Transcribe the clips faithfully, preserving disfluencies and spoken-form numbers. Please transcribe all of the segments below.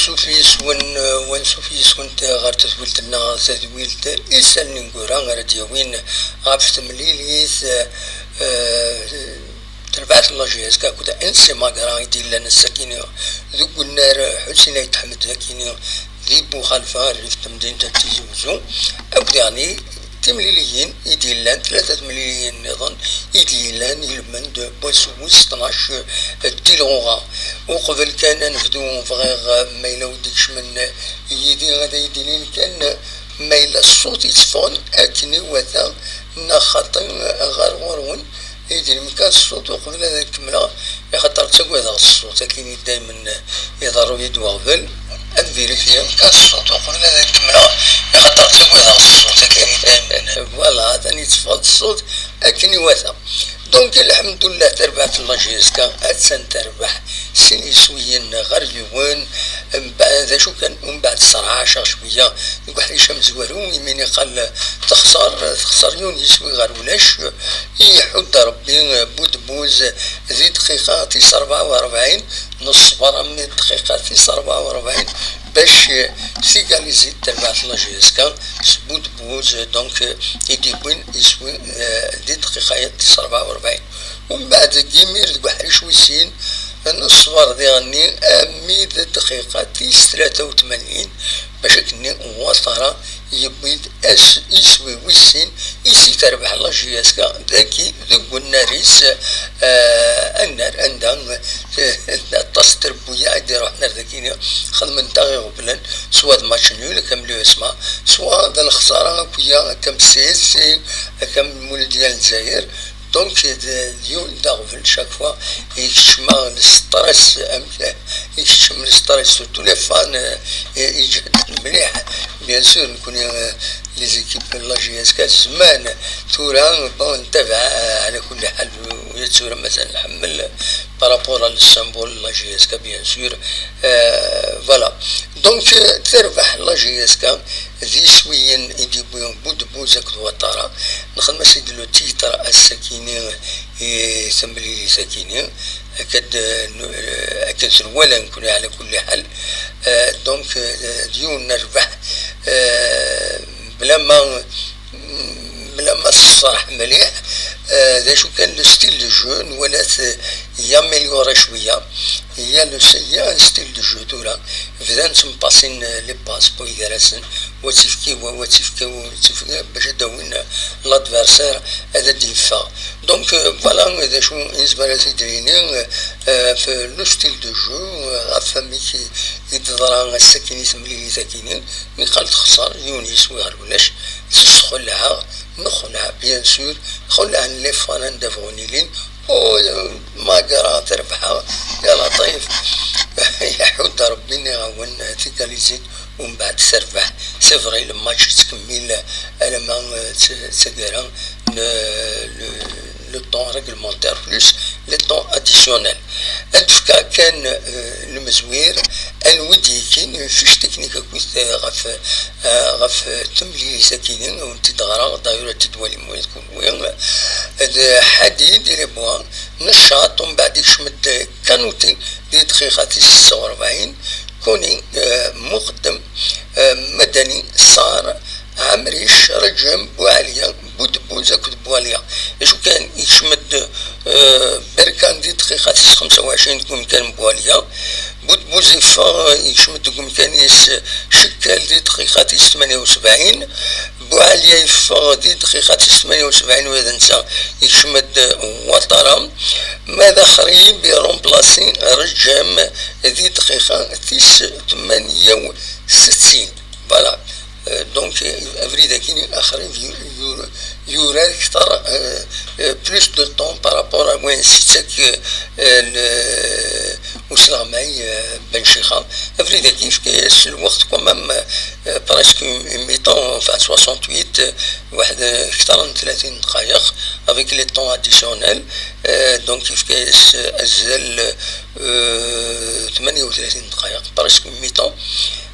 Ansuf yis-wen, eh, wansuf yis-went ɣer tedwilt-nneɣ, tadwilt Isallen Ineggura ara d-yawin ɣef temlilit, eh, eh, terbaɛt n la J S K akked N C Magra i d-yellan ass-akini deg unnar Ḥusin Ayt Ḥmed akini di Buxalfa, rrif n temdint n Tizi Wezzu, akked yeɛni timliliyin i d-yellan, tlata temliliyin nniḍen i d-yellan i lmend n wass wis tnac di lɣuɣa. Uqbel kan ad nebdu, bɣiɣ, eh, ma yella wi d-ikecmen yid-i, ad iyi-d-inin kan, eh, ma yella ṣṣut yetteffɣen akken iwata neɣ xaṭi, eh, ɣer ɣur-wen. Idrimen kan ṣṣut uqbel ad kemmleɣ, axaṭer ttagadeɣ ṣṣut, akken i daymen iḍerru-yi-d weɣbel. Ad vérifier. Idrimen kan ṣṣut uqbel ad kemmleɣ, axaṭer ttagadeɣ ṣṣut, akken i daymen. Voilà, atan yetteffeɣ-d ṣṣut akken iwata. Donc, lḥemdullah, tarbaɛt n la J S K, attan terbeḥ sin yiswiyen ɣer yiwen. Mbeɛd, d acu kan, umbeɛd ṣerɛaceɣ cwiya deg uḥric amezwaru, imi niqal texṣer, texṣer yiwen yiswi ɣer ulac. Iḥudd Rebbi budbuz di dqiqa tis rebɛa u rebɛin, neṣber armi d dqiqa tis rebɛa u rebɛin bac tigalizi terbaɛt n la J S K s budbuz, donc, i d-yewwin iswi, eh, di dqiqa tis rebɛa u rebɛin. Umbeɛd deg imir deg uḥric wis sin, neṣber diɣenni armi d dqiqa tis tlata u tmanyin, bac akkenni Ouattara yewwi-d as-, iswi wis sin i s-terbeḥ la J S K dagi deg unnar-is, eh, annar anda, eh, aṭas n trebbuyaɛ i d-iruḥen ar dagini, xedment-aɣ iɣeblan, swa d match nul, akka am l'U S M A, swa d lexsara akk-ya, akka am C S C, akka am Mouloudia n Lezzayer. Donc, d, d yiwen d aɣbel, chaque fois, ikeččem le stress, amek, ikeččem le stress, surtout les fans, eh, i, iǧehden mliḥ. Bien sûr, nekni, eh, les équipes n la J S K zzman, tura, bon, ntabaɛ, eh, ɛla kulli ḥal, ula d tura mazal nḥemmel, par rapport à le symbole n la J S K, bien sûr. Eh, voilà. Donc, eh, terbeḥ la J S K, d iswiyen i d-yewwi budbuz akked Ouattara. Nexdem-as-id le titre ass-akini i temlilit-akini, akka d-, akken tenwala nekni ɛla kulli ḥal. Eh, donc, eh, d yiwen n rrbeḥ, eh, bla ma, bla ma tṣerreḥ mliḥ, eh, d acu kan, le style de jeu, nwala-t, eh, yaméliora cwiya. Il y a le, il y a un style de jeu tura. Bdan ttempassin, eh, les passes, wid gar-asen, wa ttifki, wa, wa ttifki, wa ttifki, bac ad d-awin, eh, l'adversaire, ad d-yeffeɣ. Donc, eh, voilà, d acu i nezmer ad t-id-nini, eh, eh, f le style de jeu, eh, ɣef wamek i, i d-teḍra ass-akini temlilit-akini, niqal texṣer, yiwen yiswi ɣer ulac, s txelɛeɣ, nexleɛ, bien sûr, xelɛen les fans anda bɣun ilin, Oh, Magra terbeḥ, ya Laṭif. Iḥudd Rebbi, nniɣ-awen, tigalizit, umbeɛd terbeḥ. C'est vrai, le match yettkemmil alamma, eh, d, d taggara n, eh, le, le temps réglementaire plus le temps additionnel. Ad d-fkeɣ kan, eh, lemzwir, anwa i d-yekkin, une fiche technique akkit, eh, ɣef, eh, ɣef temlilit-akini, ur tent-id-ɣraɣ, d'ailleurs ad tt-id-twalim wa d kunwi. D Ḥadid i les Bois, Neccaṭ, umbeɛd ikcem-d Kanuti di dqiqa tis setta u rebɛin, Koni, eh, Muqeddem, eh, Madani, Ṣar, Ɛemric, Reǧem, Buɛalya, Budbuz akked Buɛalya. Acu kan, ikcem-d, eh, Berkan di dqiqa tis xemsa u ɛecrin deg umkan n Buɛalya. Budbuz iffeɣ, ikcem-d deg umkan-is Cekkal di dqiqa tis tmanya u sebɛin. Buɛalya yeffeɣ di dqiqa tis tmanya u sebɛin, ula d netta yekcem-d Ouattara. Ma d Axrib irumplasi Reǧem di dqiqa tis tmanya u settin. Voilà. Euh, donc, euh, abrid-akini Axrib yu-, yu-, yurar kter, euh, euh, plus de temps par rapport à wayen s-yettak, euh, euh, le, usleɣmay, euh, Ben Chixa. Abrid-agi yefka-yas lweqt quand même, euh, presque une mi-temps, enfin soixante-huit, euh, واحد, euh, kter n tlatin dqayeq, avec les temps additionnels, euh, donc yefka-yas, euh, azal, euh, tmanya u tlatin dqayeq, presque une mi-temps.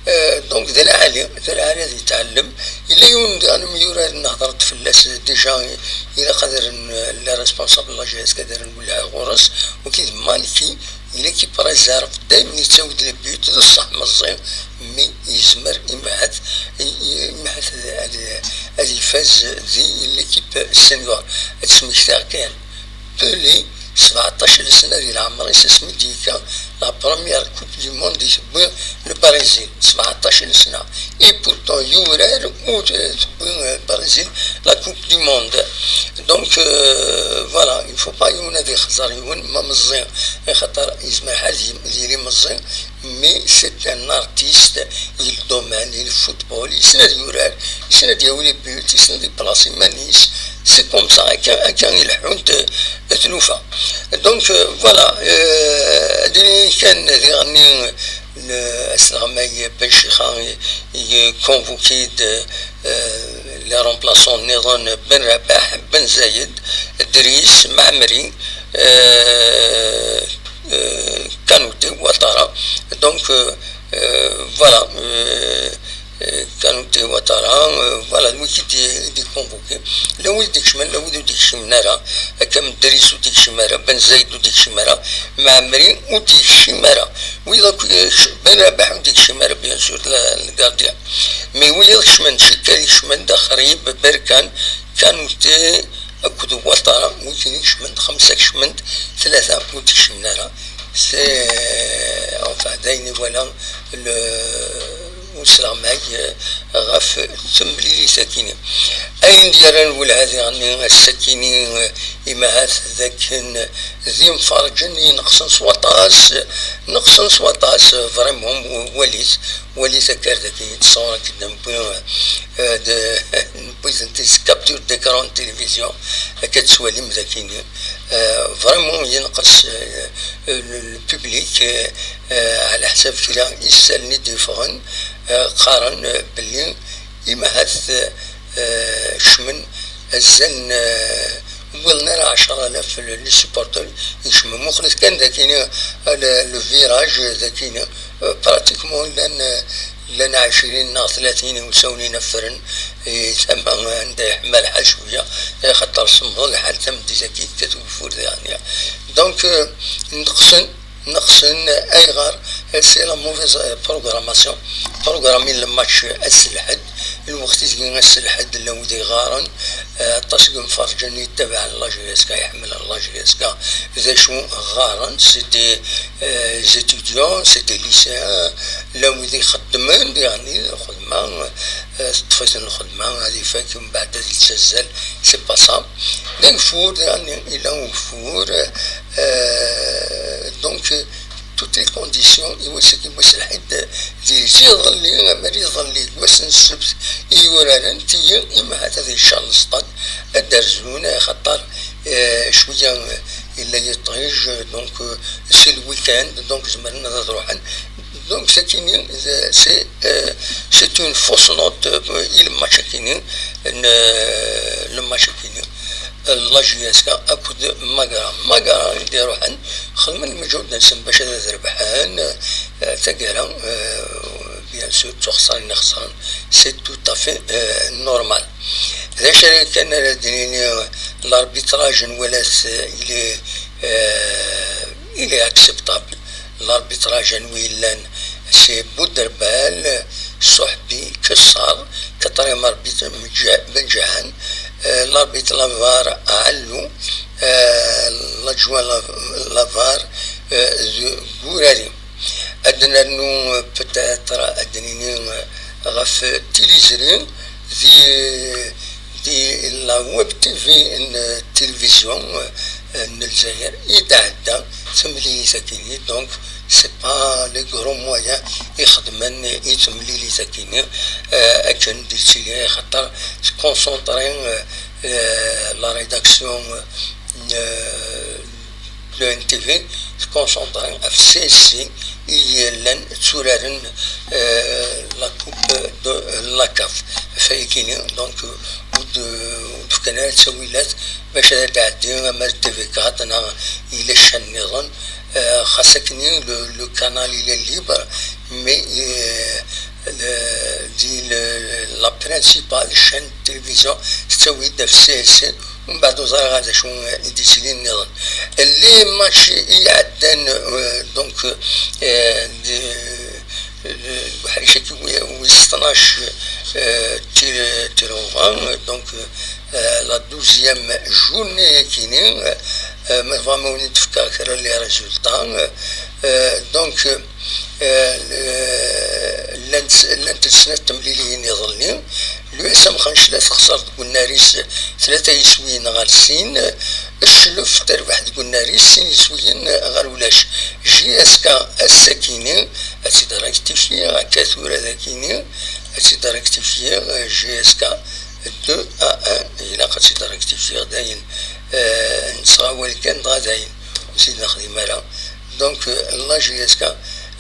Euh, donc d lɛali, d lɛali ad yetɛellem. Yella yiwen daɣen imyurar, nehder-d fell-as déjà, ilaq ad rren, euh, les responsables n la J S K ad rren lwelha ɣur-s, wagi d Malki, L'équipe réserve daymen yettawi-d les buts, d ṣṣeḥ meẓẓi, mi yezmer imahat, imahat ad, ad, ad ifaz di l'équipe senior. Ad smektiɣ kan, Pelé, sebɛeṭṭac n lesna di leɛmer-is asmi d-yekka la première Coupe du Monde i tewwi le Brésil, sebɛeṭṭac n lesna. Et pourtant, yurar u t-, tewwi le Brésil la Coupe du Monde. Donc, euh, voilà, il faut pas yiwen ad ixẓer yiwen, ma meẓẓi, axaṭer yezmer ad yili meẓẓi, mais c'est un artiste, il domaine, il football, yessen ad yurar, yessen ad yawi les buts, yessen ad yeplace iman-is. C'est comme ça, akka, akka i leḥḥunt, euh, tlufa. Donc, euh, voilà, euh, ad iniɣ kan diɣenni, euh, asleɣmay Ben Chixa, i, i convoqué-d, euh, les remplaçants nniḍen, Ben Rabaḥ, Ben Zayed, Dris, Maɛmri, euh, euh, Kanouté, Ouattara. Donc, euh, euh, voilà, euh, euh, Kanouté, Ouattara, euh, voilà, d wigi i d-, i d-iconvoqué. Llan wid d-ikecmen, llan wid ur d-ikcimen ara. Akka am Dris ur d-ikcim ara, Ben Zayed ur d-ikcim ara, Maɛmri ur d-ikcim ara. Wid akk, euh, Ben Rabaḥ ur d-ikcim ara, bien sûr, le, le gardien. Mais wid akecmen, Cikal ikecmen-d, Xrib, Berkan, Kanouté, akked Ouattara, wigi i ikecmen-d, xemsa kecmen-d, tlata ur d-kcimen ara. C'est, enfin, d ayen iwala le, usleɣmay, euh, ɣef temlilit-agi-nni. Ayen d-yerran welɛad iɣenni ass-agi-nni, euh, imahat d akken d imferrǧen ineqsen s waṭas, neqsen s waṭas, euh, vraiment, walit, walit akka ar dagi, ttṣawṛeɣ-k-id, newwi, euh, d-, newwi-tent-id s capture d'écran n télévision, akka ttwalim dagi-nni. Euh, vraiment, yenqes, euh, le, le public, euh, euh, ɛla ḥsab kra isallen i d-yeffɣen, euh, qqaren, euh, belli imahat, euh, kecmen azal n, euh, wwḍen ara ɛecra alaf le, les supporters, ikecmen. Muqlet kan dagi-nni, euh, le, le virage, euh, dagi-nni, euh, pratiquement llan, euh, llan ɛecrin neɣ tlatin iwsawen ineffren, i tama anda yeḥma lḥal cwiya, axaṭer semmeḍ lḥal tameddit-agi tekkat ugeffur diɣenni. Donc, euh, neqsen, neqsen, ayɣer? C'est la mauvaise, euh, programmation. Programmin le match ass n lḥedd, lweqt-agi ass n lḥedd llan wid iɣaren, euh, aṭas n yimferrǧen yettabaɛen la J S K, iḥemmlen la J S K, d acu ɣaren, c'est des, euh, étudiants, c'est des lycéens, llan wid ixeddmen, yeɛni lxedma, euh, teṭṭef-iten lxedma, ad ifak, mbeɛd ad yettazzal, c'est pas ça. D ageffur, yeɛni, yella ugeffur, euh, donc, euh, toutes les conditions i wass-agi n wass n lḥedd, di iḍelli, amer iḍelli deg wass n ssebt i yuraren, tigi imahat ad yecceṛ lesṭad, ad d-rzun, axaṭer, euh, cwiya, euh, yella yiṭij, euh, donc, euh, c'est le week-end, donc zemren ad ruḥen. Donc, sakini, euh, c'est, euh, c'est une fausse note, euh, i le match-agi-nni, n, euh, le match-agi-nni. La J S K akked Magra. Magra i d-iruḥen, xedmen lmeǧhud-nsen bac ad rebḥen, eh, taggara, eh, bien sûr, d tuxṣarin i xesren, c'est tout à fait, eh, normal. D acu ara kan ara d-nini, eh, l'arbitrage nwala-t, eh, il est, eh, il est acceptable. L'arbitrage anwi yellan, c'est Bouderbal, Sohbi, Kessar, quatrième arbitre, Benjahan, euh, l'arbitre la var, Allou, euh, l'adjoint la, la var, euh, Gourari. Ad nernu, euh, peut-être, ad nini, euh, ɣef tiliẓri, di, di la web T V n télévision, euh, n Lezzayer, i d-ɛedda temlilit-agi-nni, donc, c'est pas les gros moyens i xedmen i temlilit-agi-nni, euh, akken d-yettili, axaṭer tconcentré, euh, euh, la rédaction, euh, de l'O N T V, tconcentré ɣef C S C i yellan tturaren, euh, la coupe de la CAF. Ɣef wayagi-nni, donc, euh, ur d-, ur d-fkan ara ttawilat bac ad d-tɛeddi ama d T V quatre neɣ yella ccan nniḍen, euh, xas akken le, le canal il est libre, mais, euh, le, di le, la principale chaîne de télévision tettawi-d ɣef C S C, Mbeɛd ur ẓriɣ ara d acu i d-yettilin nniḍen. Les matchs i iɛeddan, euh, donc, euh, d, d, deg uḥric-agi wi-, wis tnac, euh, tir-, tirɣuɣa, donc, euh, la douzième journée-agi-ni, euh, ma tebɣam ad wen-d-fkeɣ kra n les résultats, euh, donc, euh, llant, llant snat temliliyin iḍelli. L'U S M Xancla texṣer deg unnar-is tlata yiswiyen ɣer sin. Ccluf terbeḥ deg unnar-is sin yiswiyen ɣer ulac. J S K ass-agi-ni ad tt-id-rectifier, akka tura dagi-ni ad tt-id-rectifier, J S K deux à un, ilaq ad tt-id-rectifier dayen, euh, nettɣawal kan dɣa dayen, ur tt-id-nexdim ara. Donc, euh, la J S K,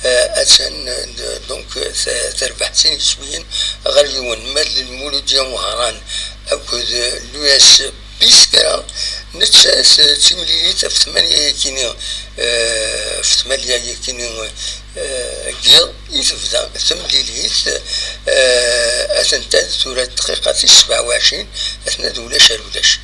euh, attan, euh, donc, euh, t-, terbeḥ sin yiswiyen ɣer yiwen. Ma d Lmuludya Wehran akked, euh, l'U S Biskra, nettat, euh, d timlilit ɣef tmanya yakini, euh, ɣef tmanya yakini, euh, n yiḍ i tebda temlilit, euh, atenta tura dqiqa tis sebɛa u ɛecrin, atna d ulac ar ulac.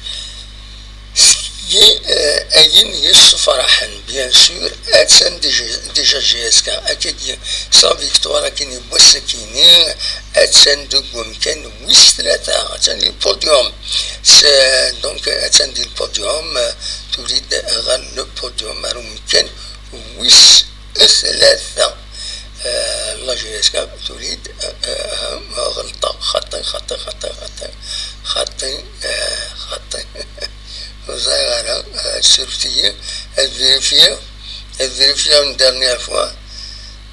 Seg, euh, ayen yessefraḥen, bien sûr, attan déjà, déjà J S K, akkagi, s la victoire akin n wass-akini, attan deg wemkan wis tlata, attan di podium. S-, donc, attan di podium, euh, tuli-d ɣer le podium, ar wemkan wis tlata. Euh, la J S K tuli-d, euh, euh, euh, ɣelṭeɣ, xaṭi, xaṭi, xaṭi, xaṭi, xaṭi, euh, xaṭi. Ur ẓriɣ ara, euh, surfet-iyi, ad vérifier, ad vérifier une dernière fois.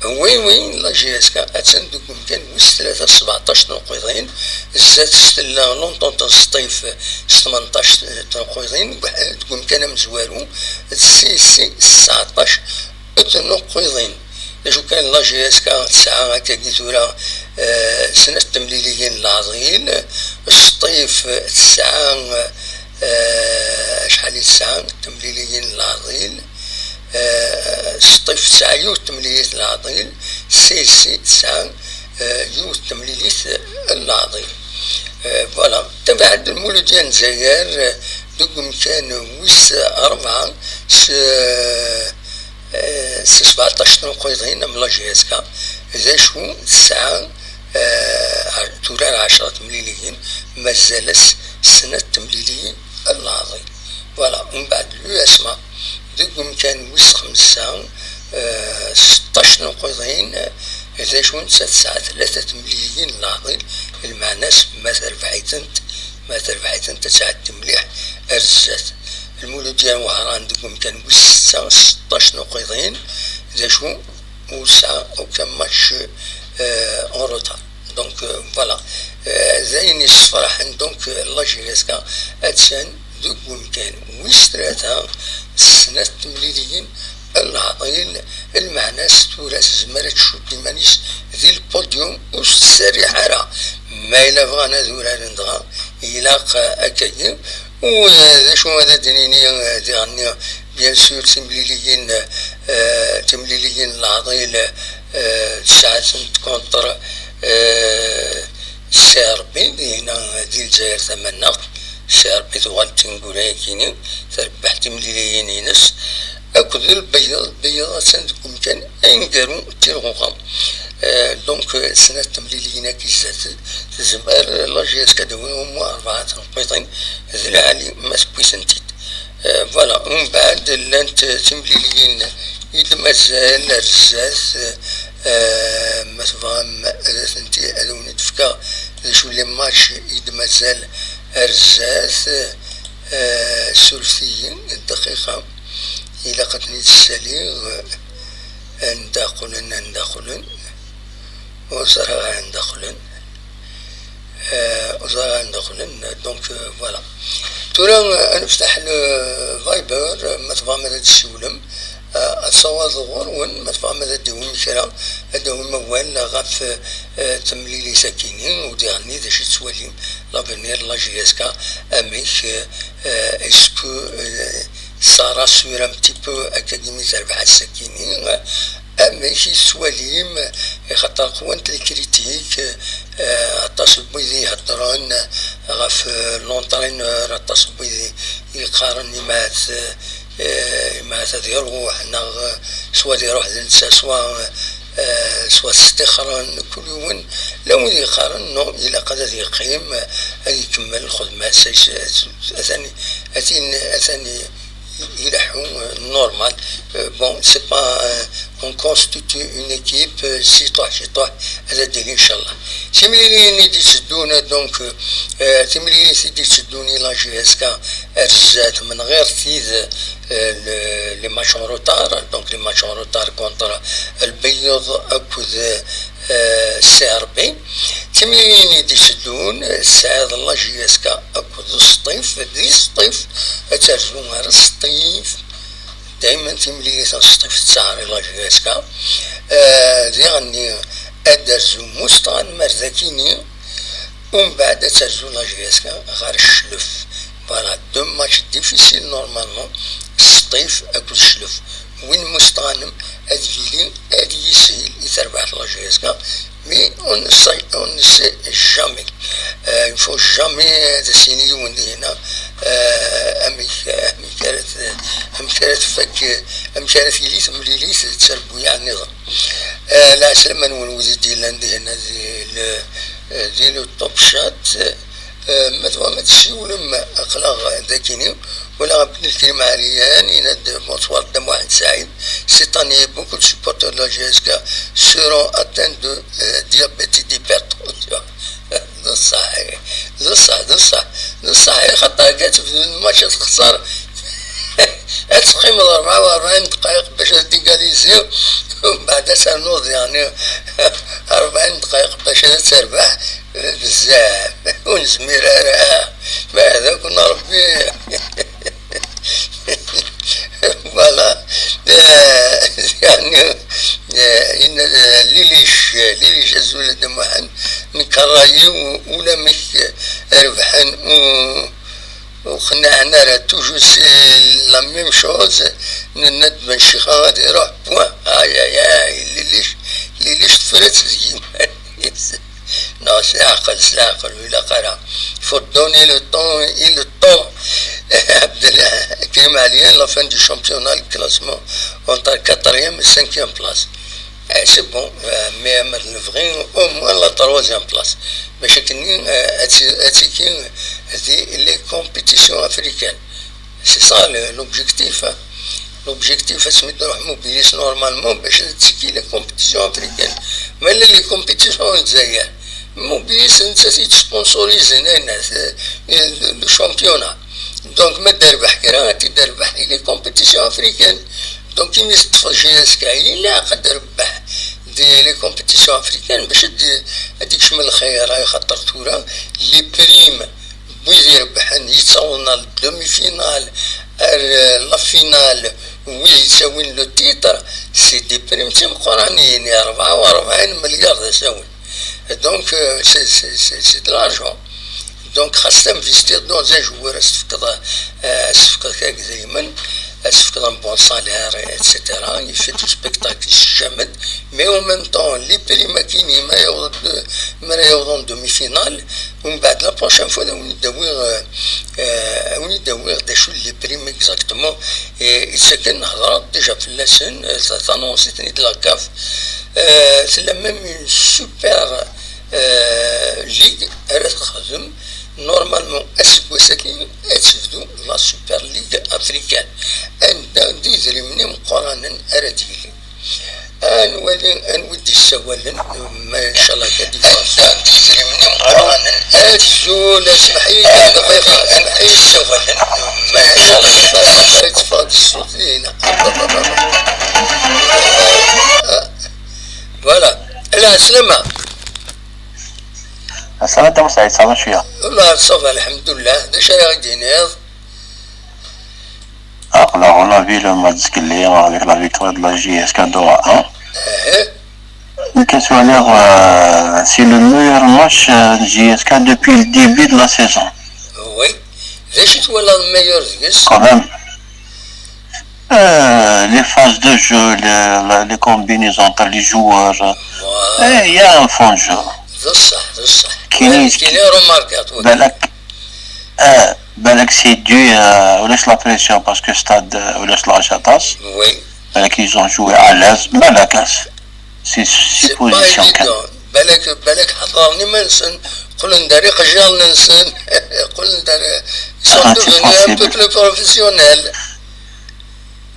Oui, oui, la J S K attan deg umkan wis tlata, sbeɛṭac n uqiḍin, zdat-s tella l'Entente n Sṭif s tmenṭac n uqiḍin, deg umkan amezwaru d C S C s tseɛṭac n uqiḍin. D acu kan, la J S K tesɛa akkagi tura, eh, snat temliliyin n leɛḍil, Sṭif tesɛa, eh, acḥal i tesɛa temliliyin n leɛḍil? Eh, Sṭif tesɛa yiwet temlilit n leɛḍil, C S C tesɛa, eh, yiwet temlilit n leɛḍil. Eh, voilà. Tabaɛd Lmuludya n Lezzayer, eh, deg umkan wis rebɛa s, eh, s sbeɛṭac n uqiḍin am la J S K, d acu tesɛa, eh, turar ɛecra temliliyin, mazal-as snat temliliyin n leɛḍil. Voilà, umbeɛd l'U S M A deg umkan wis xemsa, eh, seṭṭac n uqiḍin, d acu netta tesɛa tlata temliliyin n leɛḍil, lmeɛna-s ma terbeḥ-itent, ma terbeḥ-itent ad tɛeddi mliḥ ar zdat. Lmuludya n Wehran deg umkan wis setta, seṭṭac n uqiḍin, d acu ur tesɛa aucun match, euh, en retard. Donc, euh, voilà. Euh, d ayen yessefraḥen, donc, euh, la J S K attan deg umkan wis tlata, snat temliliyin n leɛḍil, lmeɛna-s tura tezmer ad tcudd iman-is di lpudyum ur s-tserriḥ ara. Ma yella bɣan ad uraren dɣa, ilaq, euh, akkagi. U, euh, d acu ara d-nini, euh, diɣenni, bien sûr, timliliyin, euh, timliliyin n leɛḍil, euh, tesɛa-tent contre, euh, Serbie, dinna, euh, di Lezzayer Tamaneɣt. Serbie tuɣal d tineggura-yakini, terbeḥ timliliyin-ines akked Lbeyyeḍ. Lbeyyeḍ attan deg umkan aneggaru d tirɣuɣa. Euh, donc, euh, snat temliliyin-agi zdat, tezmer la J S K ad d-tawi au moins rebɛa tenqiḍin d lɛali ma tewwi-tent-id. Euh, voilà, umbeɛd llant timliliyin i d-mazal ar zdat, euh, ma tebɣam ad tent-, ad wen-d-fkeɣ d acu les matchs i d-mazal ar zdat, euh, surfet-iyi dqiqa, ilaq ad ten-id-ssaliɣ, euh, anda qqlen, anda qqlen. Ur ẓriɣ ara anda qqlen. Euh, ur ẓriɣ ara anda qqlen. Donc, euh, voilà. Tura, euh, ad nefteḥ le Viber, euh, ma tebɣam ad d-tessiwlem, euh, ad tawaḍ ɣur-wen, ma tebɣam ad d-tawim kra, ad d-tawim awal ɣef, euh, temlilit-agi-ni, u diɣenni d acu i tettwalim, l'avenir, la J S K, amek, euh, euh, est-ce que, euh, ça rassure un petit peu akkagi mi terbeḥ ass-agi-ni, euh, Amek i tettwalim, axaṭer qwant les critiques, eh, aṭas n wid i iheddren ɣef, eh, l'entraîneur, aṭas n wid i yeqqaren imahat, eh, imahat ad iruḥ, neɣ, eh, swa ad iruḥ d netta, swa, eh, swa stixren, kul yiwen, la wid yeqqaren non, ilaq ad, ad yeqqim, ad ikemmel lxedma-s, atan, atan, atan ileḥḥu, euh, normal. Euh, bon, c'est pas, euh, on constitue une équipe, euh, ciṭuḥ ciṭuḥ, ad d-tili, inchallah. Timlilin i d-itteddun, donc, euh, timlilin i d-itteddun i la J S K ar zdat, من غير tid, euh, le, les matchs en retard, donc les matchs en retard contre البيض akked, euh, C R B. Timlilin i d-itteddun, tesɛiḍ la J S K akked Sṭif, di Sṭif ad terzu ar Sṭif. Daymen timlilit n Sṭif tettɛer i la J S K. Eh, diɣenni ad d-terzu Mustɣan Mardakini, umbeɛd ad terzu la J S K ɣer Cclef. Voilà, deux matchs difficiles normalement, Sṭif akked Cclef. Win Mustɣanem ad yili ad yishil i terbaɛt la J S K, mais on ne sait, on ne sait jamais. Euh, il faut jamais ad as-yini yiwen dinna, euh, amek, amek ara t-, amek ara tfak, amek ara tili temlilit d terbuyaɛ nniḍen. Euh, lɛeslama-nwen wid i d-yellan dinna di le, euh, di le Top Chat. Euh, ma tebɣam ad tessiwlem, aql-aɣ dagini. Walaɣ Abdelkrim Ɛliyan yenna-d: Bonsoir Dda Muḥend Saɛid. Cette année, beaucoup de supporters de la J S K seront atteints de, euh, diabète et d'hypertension. D ṣṣeḥ, d ṣṣeḥ, d ṣṣeḥ, d ṣṣeḥ. Axaṭer akka tebdu lmatch ad texṣer, ad teqqimeḍ rebɛa u rebɛin dqayeq bac ad tigaliziḍ, umbeɛd ad ternuḍ, yeɛni, rebɛin dqayeq bac ad terbeḥ. Bezzaf, ur nezmir ara. Ma hda-ken Ṛebbi. Voilà. Eh, yeɛni, eh, yenna, eh, Lilic, Lilic, azul a Dda Muḥend, nekk ṛṛay-iw ulamek rebḥen u-, ur xniɛen ara, toujours c'est la même chose. Nenna-d Ben Ccix ad iruḥ, point. Ay, ay, ay, Lilic, Lilic tefra-tt deg yiman-is. Non, s leɛqel, s leɛqel, ur ilaq ara. Il faut donner le temps et le temps. Abdelkrim Ɛliyan, la fin du championnat, le classement entre quatrième et cinquième place. Eh, c'est bon, euh, mais amer nebɣi au moins la troisième place. Bac akken, euh, ad ti-, ad tiki di les compétitions africaines. C'est ça le, l'objectif, hein. L'objectif, asmi d-iruḥ Mobilis normalement bac ad tiki les compétitions africaines. Mais les, les compétitions n Lezzayer, Mobilis netta i d-sponsorisent ayen, euh, le, le championnat. Donc ma d-terbeḥ kra, ad t-id-terbeḥ i les compétitions africaines. Donc imi teṭṭef J S K, ilaq ad d-terbeḥ di les compétitions africaines bac ad d-, ad d-ikcem lxir, ay xaṭer tura les primes n wid irebḥen, yettawḍen ar demi-finale, ar, euh, la finale, wid yettawin le titre, c'est des primes d timeqqranin, rebɛa u rebɛin milliards d asawen. Donc, euh, c'est, c'est, c'est, c'est de l'argent. Donc, xas ad investir dans un joueur, ad s-tefkeḍ, euh, ad s-tefkeḍ kra n yidrimen, ad s-tefkeḍ un bon salaire, et cetera. Il fait du spectacle, jamais. Mais en même temps, les primes-agi, ma yawḍen, mi ara yawḍen demi-finale, umbeɛd la prochaine fois, ad awen-id-awiɣ, euh, euh, ad awen-id-awiɣ d acu les primes exactement. Et, et c'est que nehḍer déjà fell-asen, euh, ta-, tanonsi-ten-id la CAF. Euh, tella même une super, euh, ligue ara texdem. Normalement, aseggas-agi ad tebdu la Super Ligue africaine, anda d idrimen imeqqranen ara d-yili. Ad nwali anwa i d-yessawalen, ma inchallah ad d-yeffeɣ. Azul, asmeḥ-iyi, asmeḥ-iyi, asmeḥ-iyi, ssawalen, ma inchallah ad d-yeffeɣ, ad d-yeffeɣ di ṣṣut dinna. Voilà. Lɛeslama. Assalam, Dda Musaɛid, ça va cwiya? Wallah, ça va, lḥemdullah. D acu ara ɣ-d-tiniḍ? Aql-aɣ on a vu le match zgelli avec la victoire de la J S K deux à un. Nekk ttwaliɣ, euh, c'est le meilleur match, euh, de J S K depuis le début de la saison. Oui. D acu twalaḍ meilleur deg-s? Quand même. Euh, les phases de jeu, les, les combinaisons entre les joueurs. Voilà. Il y a un fond de jeu. بصح بصح كاين كاين روماركات بالك اه بالك c'est dû à ولاش la pression parce que stade ولاش large atas. Oui. بالك ils ont joué à l'aise. بالك c'est supposition كان. بالك بالك حضرني ما نسن قلنا داري قجال نسن قلنا داري ils sont devenus un peu plus professionnels.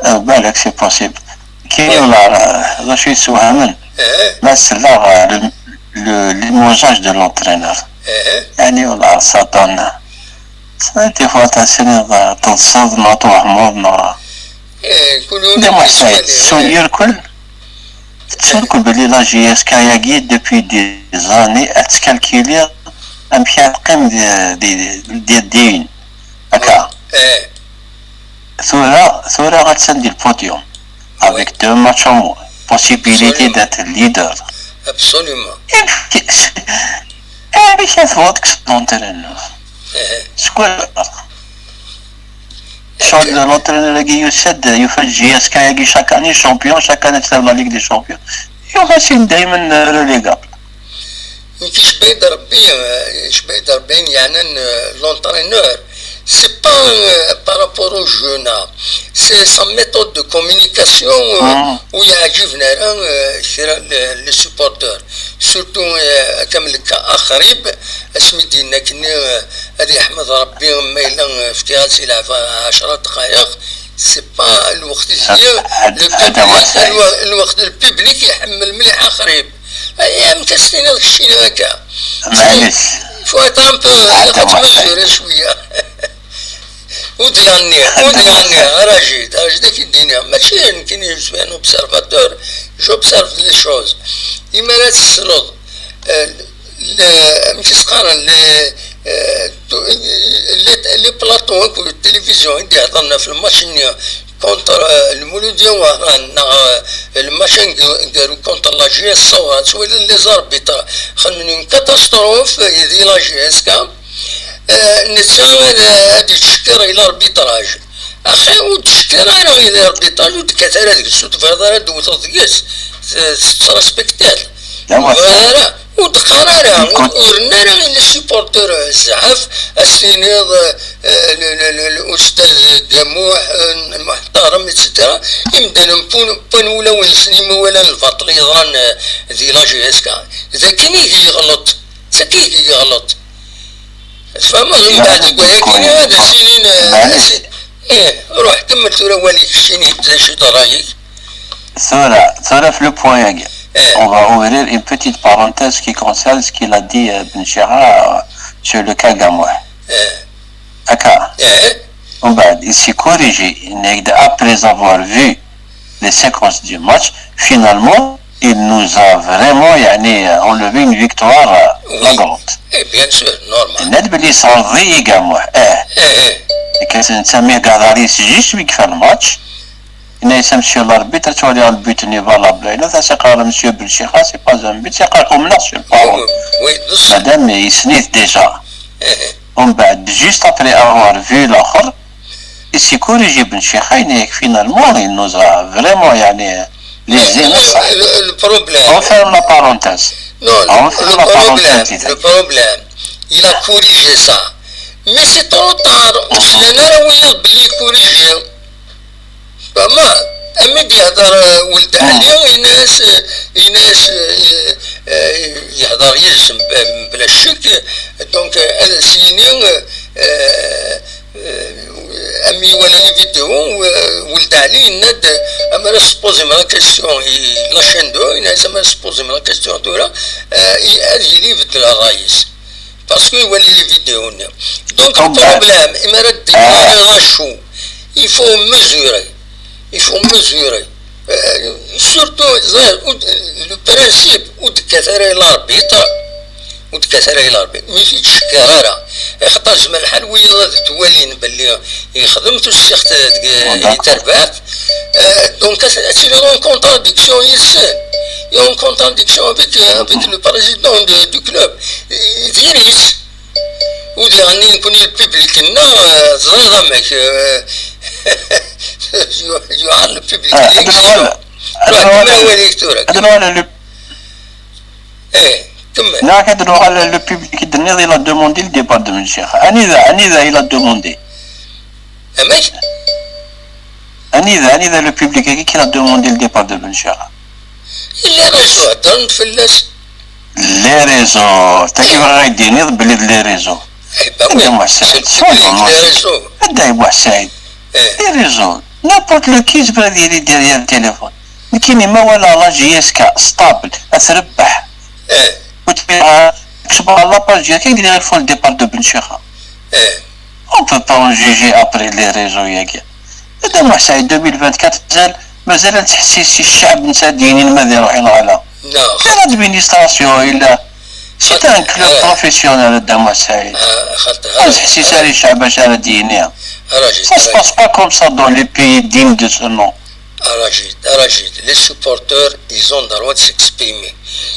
بالك c'est possible. كاين ولا راه شي يسوهمن. ما سلا le limogeage de l'entraîneur. يعني ولا ça donne des fois تسني تنصدم توهمض. Des fois ça يركل تسركل بلي la JSK ياكي depuis des années اتكالكيلي امشي تقيم دي دي دي دين هكا. ثورة ثورة غتسندي البوديوم avec deux matchs en moins, possibilité d'être leader. Absolument. هذيك هي فوتك l'entraîneur. شكون شغل l'entraîneur اللي يسد يفاجئ JSK يجي chaque année champion, chaque année تسال la Ligue des Champions. يوفاسين دائما relégable. كي شبيد ربي شبيد ربي يعني l'entraîneur c'est pas par rapport au jeu, c'est sa méthode de communication. ويعجبنا راه كثير les supporters surtout كامل اخريب اسمي دينا كني هذه يحمد ربي ما الا في كاس يلعب عشرة دقائق. C'est pas الوقت اللي الوقت le public يحمل مليح اخريب. ايام كاستينا الشيء هكا. معليش. Faut être un peu تمزور شويه. وديرني وديرني راجي راجي داك الدنيا ماشي يمكن يجوز un observateur. J'observe les choses. اما لا تسلط ماشي سقارا les plateaux التلفزيون اللي هضرنا في الماتش كونتر المولوديه وهران الماتش كارو كونتر لا جي اس صورات ولا les arbitres خلوني كاتاستروف يدي la JSK. نتا هادي تشكر الى l'arbitrage. اخي وتشكر انا الى l'arbitrage ودكات على ديك السوت فهذا راه دوت ديس ترسبكتات. ودقار انا ورنا انا les supporters زعاف السينيض الاستاذ قاموح المحترم اتسيتيرا. يمدى لهم بون ولا ونسني ما ولا البطل يضران ذي la JSK. ذاكي يغلط ذاكي يغلط. تفهموا من بعد يقول لك هذا سنين. ايه روح كمل ثورة والي كشتيني شو رايك؟ ثورة ثورة في le point. On va ouvrir une petite parenthèse qui concerne ce qu'il a dit بن شيخة sur le cas قاموح. هكا. ومن بعد il s'est corrigé. Après avoir vu les séquences du match, finalement il nous a vraiment يعني enlevé une victoire flagrante. Bien sûr, normal. ناد بلي صار ضيق قاموح. اه كنسميه كاع داريس juste ويكفى الماتش. هنا يسمى monsieur l'arbitre تولي البيت ني valable. هنا تسقى monsieur بن شيخة c'est pas un but, c'est قال comme là sur parole. مادام يسنيت déjà. ومن بعد juste après avoir vu الاخر il s'est corrigé بن شيخة. Finalement il nous a vraiment يعني les le problème. On ferme la parenthèse. Non, le problème, le problème, il a corrigé ça. Mais c'est trop tard. وسنانا راه وياض بلي يكوريجي. فما امي يهضر ولد علي يناس يناس يهضر يلزم بلا شك. Donc هذا سيني امي ولا les vidéos ولد علي يناد اما راه سبوزي مع la question. La chaîne deux يناس اما راه سبوزي مع la question ثورة هذه اللي يبدل الرئيس. Parce que يولي les vidéos هنا. Donc le problème اما راه الدنيا غاشو. Il faut mesurer. Il faut mesurer. Surtout le principe ودكات عليه l'arbitre. ودكات عليه l'arbitre ماشي تشكر راه خاطر زعما الحال ويا غادي توالين باللي يخدم تو السيخت يتربات. Donc c'est une contradiction يسن. Il y a une contradiction avec, avec le président de, du club. يديريس ودي غني نكون le public لنا تزريض امك. Yuɣal le public. Ah, ad nuɣal, ad nuɣal, ad nuɣal le, eh, kemmel. Neɣ ad nuɣal le public i d-tenniḍ, il a demandé le départ de Ben Cheikh. Anida, anida il a demandé? Amek? Anida, anida le public-agi qui a demandé le départ de Ben Cheikh? Les réseaux heddren-d fell-as. Les réseaux, tagi bɣiɣ ad d-tiniḍ belli d les réseaux. Eh ben oui, c'est le public, les réseaux. Anda i Buḥ Saɛid? Eh. Les réseaux. N'importe lequel yezmer ad yili derrière le téléphone. Nekkini ma walaɣ la J S K stable, ad trebbeḥ. Eh. Ur tebɣiḍ ara tkesbeḍ la page yagi, deg il faut le départ de Ben Cheikh. Eh. On peut pas en juger après les réseaux yagi. Dda Muḥ Saɛid deux mille vingt-quatre mazal, mazal ad nettḥessis si ccɛeb netta ad d-yinin ma ad iruḥ neɣ ala. Non, xaṭi. L'administration, il a, c'est un club professionnel, Dda Muḥ Saɛid. Ah, xaṭi, ur nettḥessis ara i ccɛeb acu ara d-yini. Ça se passe pas comme ça dans les pays dignes de ce nom. Rajid, Rajid, les supporters, ils ont le droit de s'exprimer.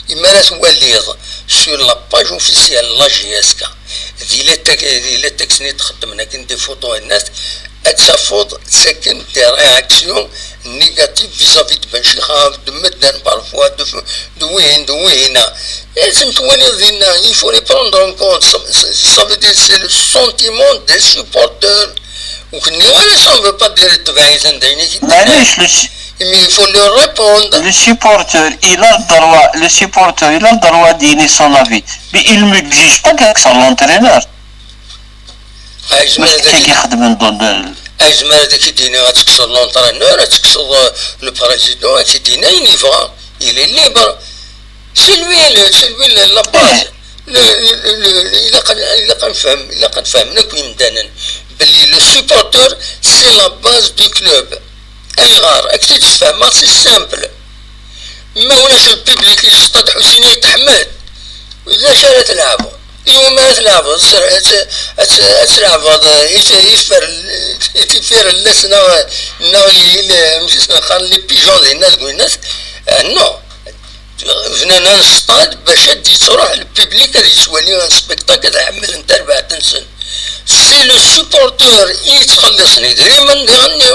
Imi ara twaliḍ sur la page officielle la J S K, di les textes, di les textes-nni d-xeddmen akken des photos et net, ad tafeḍ ttaken des réactions négatives vis-à-vis de Ben Chikha, de medden parfois, de, de wihin, de wihin. Et c'est une, il faut les prendre en compte. Ça, ça, ça veut dire c'est le sentiment des supporters. Ur k-nniɣ ara ça ne veut pas dire tebɛ-iten d ayen i k-d-nniɣ. Maɛlic, le si-, mais il faut leur répondre. Le supporter, il a le droit, le supporter, il a le droit de donner son avis. Mais il n'exige pas qu'avec son entraîneur. Ayzmer ad ak-id-, ayzmer ad ak-id-iniɣ ad tekkseḍ l'entraîneur, ad tekkseḍ, euh, le président, ad ak-id-ini ayen yebɣa. Il est libre. C'est lui, le, c'est lui le, la base. Le, le, le, le, ilaq, ilaq ad nefhem, ilaq ad fehmen akk yimdanen belli le supporter, c'est la base du club. Ayɣer? Ad k-t-id-sfehmeɣ, c'est simple. Ma ulac le public i stade Ḥusin Ayt Ḥmed, d acu ara tleɛbeḍ? Iwumi ara tleɛbeḍ? Ad t-, ad t-, ad tleɛbeḍ, eh, is-, isfer-, tifirelles neɣ, neɣ il-, amek i s-qqaren, les pigeons dinna deg winnat? Ah, non. Bnan un stade bac ad d-yettruḥ le public ad yettwali un spectacle ad ḥemmlen tarbaɛt-nsen. C'est le supporter i yettxelliṣen idrimen diɣenni,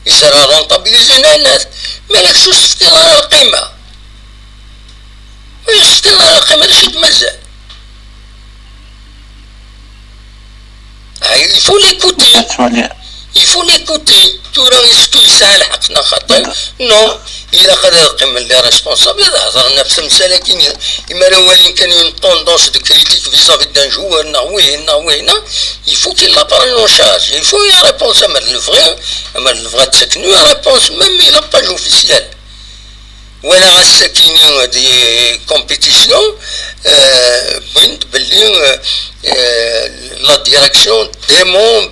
i s ara rentabilizin ayenat, ma d kečč ur s-tefkiḍ ara lqima. Ur s-tefkiḍ ara lqima, d acu i d-mazal? Ah, il faut l'écouter. Il faut l'écouter. Tura, est-ce que yesɛa lḥeqq neɣ xaṭi? Non. Ilaq ad qqimen les responsables ad hedren ɣef temsal-agi. Imi ara walin kan une tendance de critique vis-à-vis d'un joueur neɣ wihin neɣ wihin, il faut qu'il la prenne en charge. Il faut une réponse, ama d lebɣi, ama d lebɣi ad ttaken une réponse, même i la page officielle. Walaɣ ass-akini di compétition, euh, wwin-d belli, euh, euh, la direction dément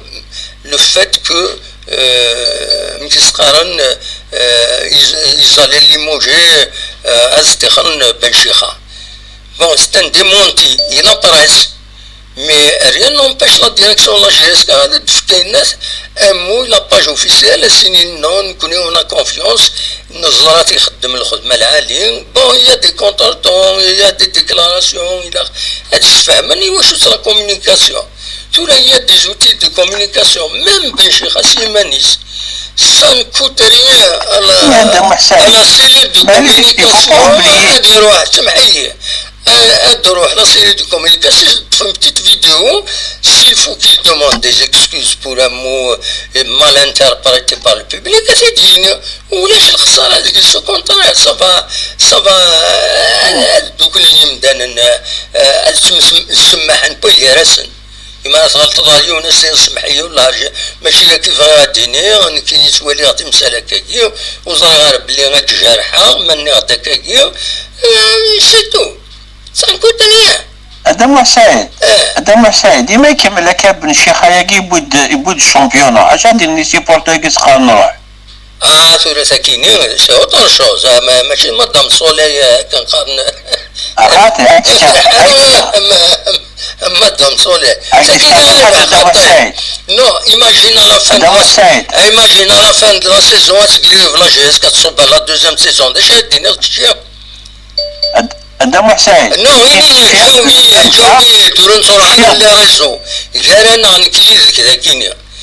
le fait que, euh, amek i s-qqaren, euh, ils, ils allaient limoger, euh, ad ṭṭixren Ben Chikha. Bon, c'est un démenti, il apparaît. Mais rien n'empêche la direction de la J S K ad d-tefk ayenna, amu la page officielle, ad s-inin non, nekkni on a confiance, neẓra ad ixeddem lxedma lɛali. Bon, il y a des contretemps, il y a des déclarations, il a, ad sfehmen i wacu-tt la communication. Tura, il y a des outils de communication, même Ben Chikha s yiman-is. Ça ne coûte rien à la, à la cellule de communication. Ad iruḥ, semḥ-iyi. Euh, ad d-ruḥ la cellule de communication, ṭṭfen petite vidéo, s'il faut qu'il demande des excuses pour un mot, euh, mal interprété par le public, ad t-id-yini. Ulac lexsara deg-s, au contraire, ça va, ça va, euh, ad dduklen yimdanen, euh, ad ttemsemmḥen wway gar-asen. Imi ara tɣelṭeḍ ɣer yiwen, ad s-tiniḍ: "Semmeḥ-iyi, wellah, mačči d akka i bɣiɣ ad d-iniɣ, nekk i yettwaliɣ timsal akkagi, ur ẓriɣ ara belli ad k-jerḥeɣ ma nniɣ-d akkagi." Euh, c'est tout. Ça ne coûte rien. A Dda Muḥ Saɛid, eh, a Dda Muḥ Saɛid, imi ikemmel akka Ben Chikha-agi, yewwi-d, yewwi-d championnat, acu ad d-inin les supporters-agi s-qqaren nruḥ? Ah, tura sakini, c'est autre chose. Ah, ma-, mačči d Madame Soleil, eh, akken qqaren. Ah, xaṭi, akka, akka. Madame Soleil. Sakini, a Dda Muḥ Saɛid. Non, imagine à la fin de la, imagine à la fin de la saison, ad tgilib la J S K ad tṣubb la deuxième saison. D acu ad d-tiniḍ kečči? A Dda Muḥ Saɛid. Non, ini-yi-d, ǧaweb-iyi-d, ǧaweb-iyi-d, ur nettruḥ ara les réseaux. Gar-aneɣ nekk yid-k dagini.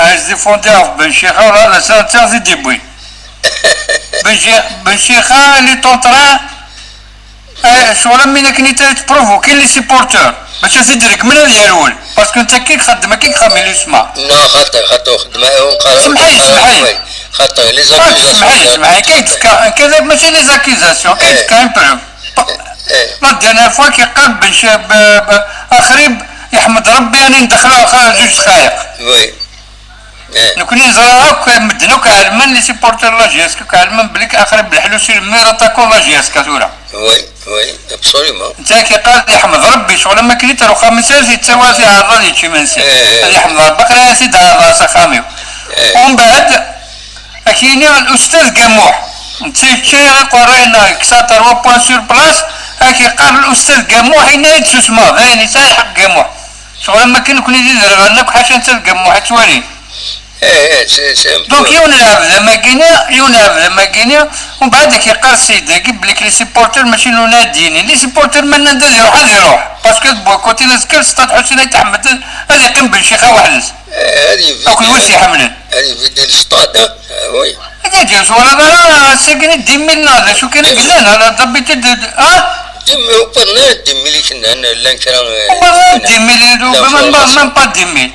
As défendu ɣef Ben Chixa, la, la, ça, ça, c'est début. Ben Chi-, Ben Chixa, il est en train, euh, sur la mine qui était provoquer les supporters. باش يزيد يركب من هذه الأول. Parce que أنت كي تخدم، كي تخدم الاسماء. Non, خاطر، خاطر خدمة، ونقرا، سمحي، سمحي. خاطر les accusations. سمحي، سمحي. كي تسكا، كذا ماشي les accusations، كي تسكا un peu. La dernière fois كي قال بن ش-، ب-، ب-، أخري ب-، يحمد ربي أنا ندخل آخر جوج دقايق. Oui. نكون نزرع هاك مدن هاك علمان les supporters la J S K، هاك علمان بليك آخر بالحلوسي le meilleur attaquant la J S K ثورة. Oui, oui, absolument. أنت كي قال يحمد ربي شغل ما كريت روخا مساج يتسوى في عرض يتشي منسي. هذا يحمد ربي، قرا يا سيدي على راسه خامي. ومن بعد أكيني الأستاذ قموح. نتي تشي قرينا كسا trois points sur place. هاكي قال الأستاذ قموح إنا يتسوسما، ذاين يساي حق قموح. شغل ما كان كوني دي درغ لك حاشا أنت قموح توالي. Donc يون لعب ذا ماكينيا، يون لعب ذا ماكينيا، ومن بعد كي قال السيد كي بليك les supporters ماشي نوناديين، les supporters ما نندز يروح، هذا يروح. Parce que بوكوتي نسكر ستاد حسين يتحمد، هذا يقيم بن شيخة وحدس. هذه أكل وسي حملن. هذه في ديال السطاد، ها؟ آه، oui. هذا جاز ولا لا، ساكن dix mille لا، شو كان قلنا لا، ضبيت الد-، ها؟ Dix mille، وبرنا dix mille كنا، لا، كان، آه، وبرنا dix mille، لا، même pas، même pas dix mille.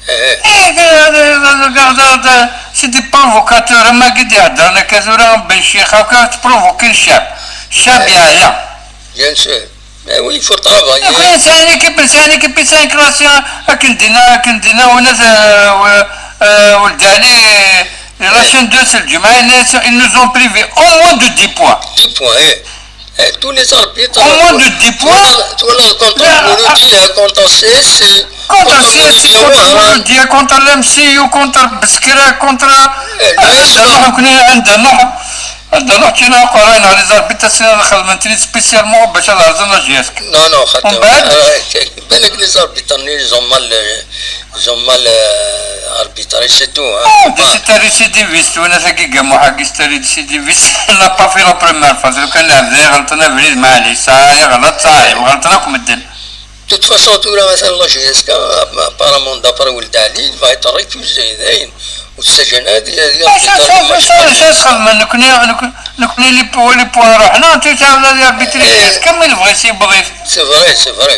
إيه، هذا، هذا، هذا، هذا، c'est des provocateurs، ما قد يهدر لك، هذول بن شيخ، هاكا تبروفوكي الشعب. الشعب يعيا. Bien sûr. Mais oui, il faut travailler. C'est une équipe, c'est une équipe, c'est un classé, hein. أكن دينا، أكن دينا، وناس، آه، و-، آه، ولد علي، la chaîne deux، c'est le Jumaï، ils nous ont privés au moins de dix points. Dix points, eh. Eh, tous les arbitres. Au moins de dix points. Voilà, voilà, contre Mouloudia, contre C S C, contre C S C, contre Mouloudia, contre l'M C U، contre Beskra، contre، eh, عندنا، عندنا، عندنا، كنا قرينا على les arbitres، سينا خدمتني spécialement باش نهزنا جياسك. Non, non، خاطر، ومن بعد؟ آه، بالك les arbitres، ils ont mal، ils ont mal، آه، arbitré، c'est tout، hein. آه، c'est un récidiviste، وانا ثاكي قاموا حق c'est un récidiviste، il n'a pas fait la première phase، لو كان لعب ذي غلطنا بريد، معليش، صاي غلط، صاي، وغلطنا كم الدن. De toute façon، ثورة مثلًا la J S K، apparemment d'après ولد علي، il va être récusé، داين. والسجن هذه، هذه آه، شو، شو، شو، شو، شو تخدم؟ نكوني، نكوني، نكوني les po-، les points روحنا، انت تعمل هذه arbitrage، إيه. كمل بغيتي، بغيت. C'est vrai، c'est vrai.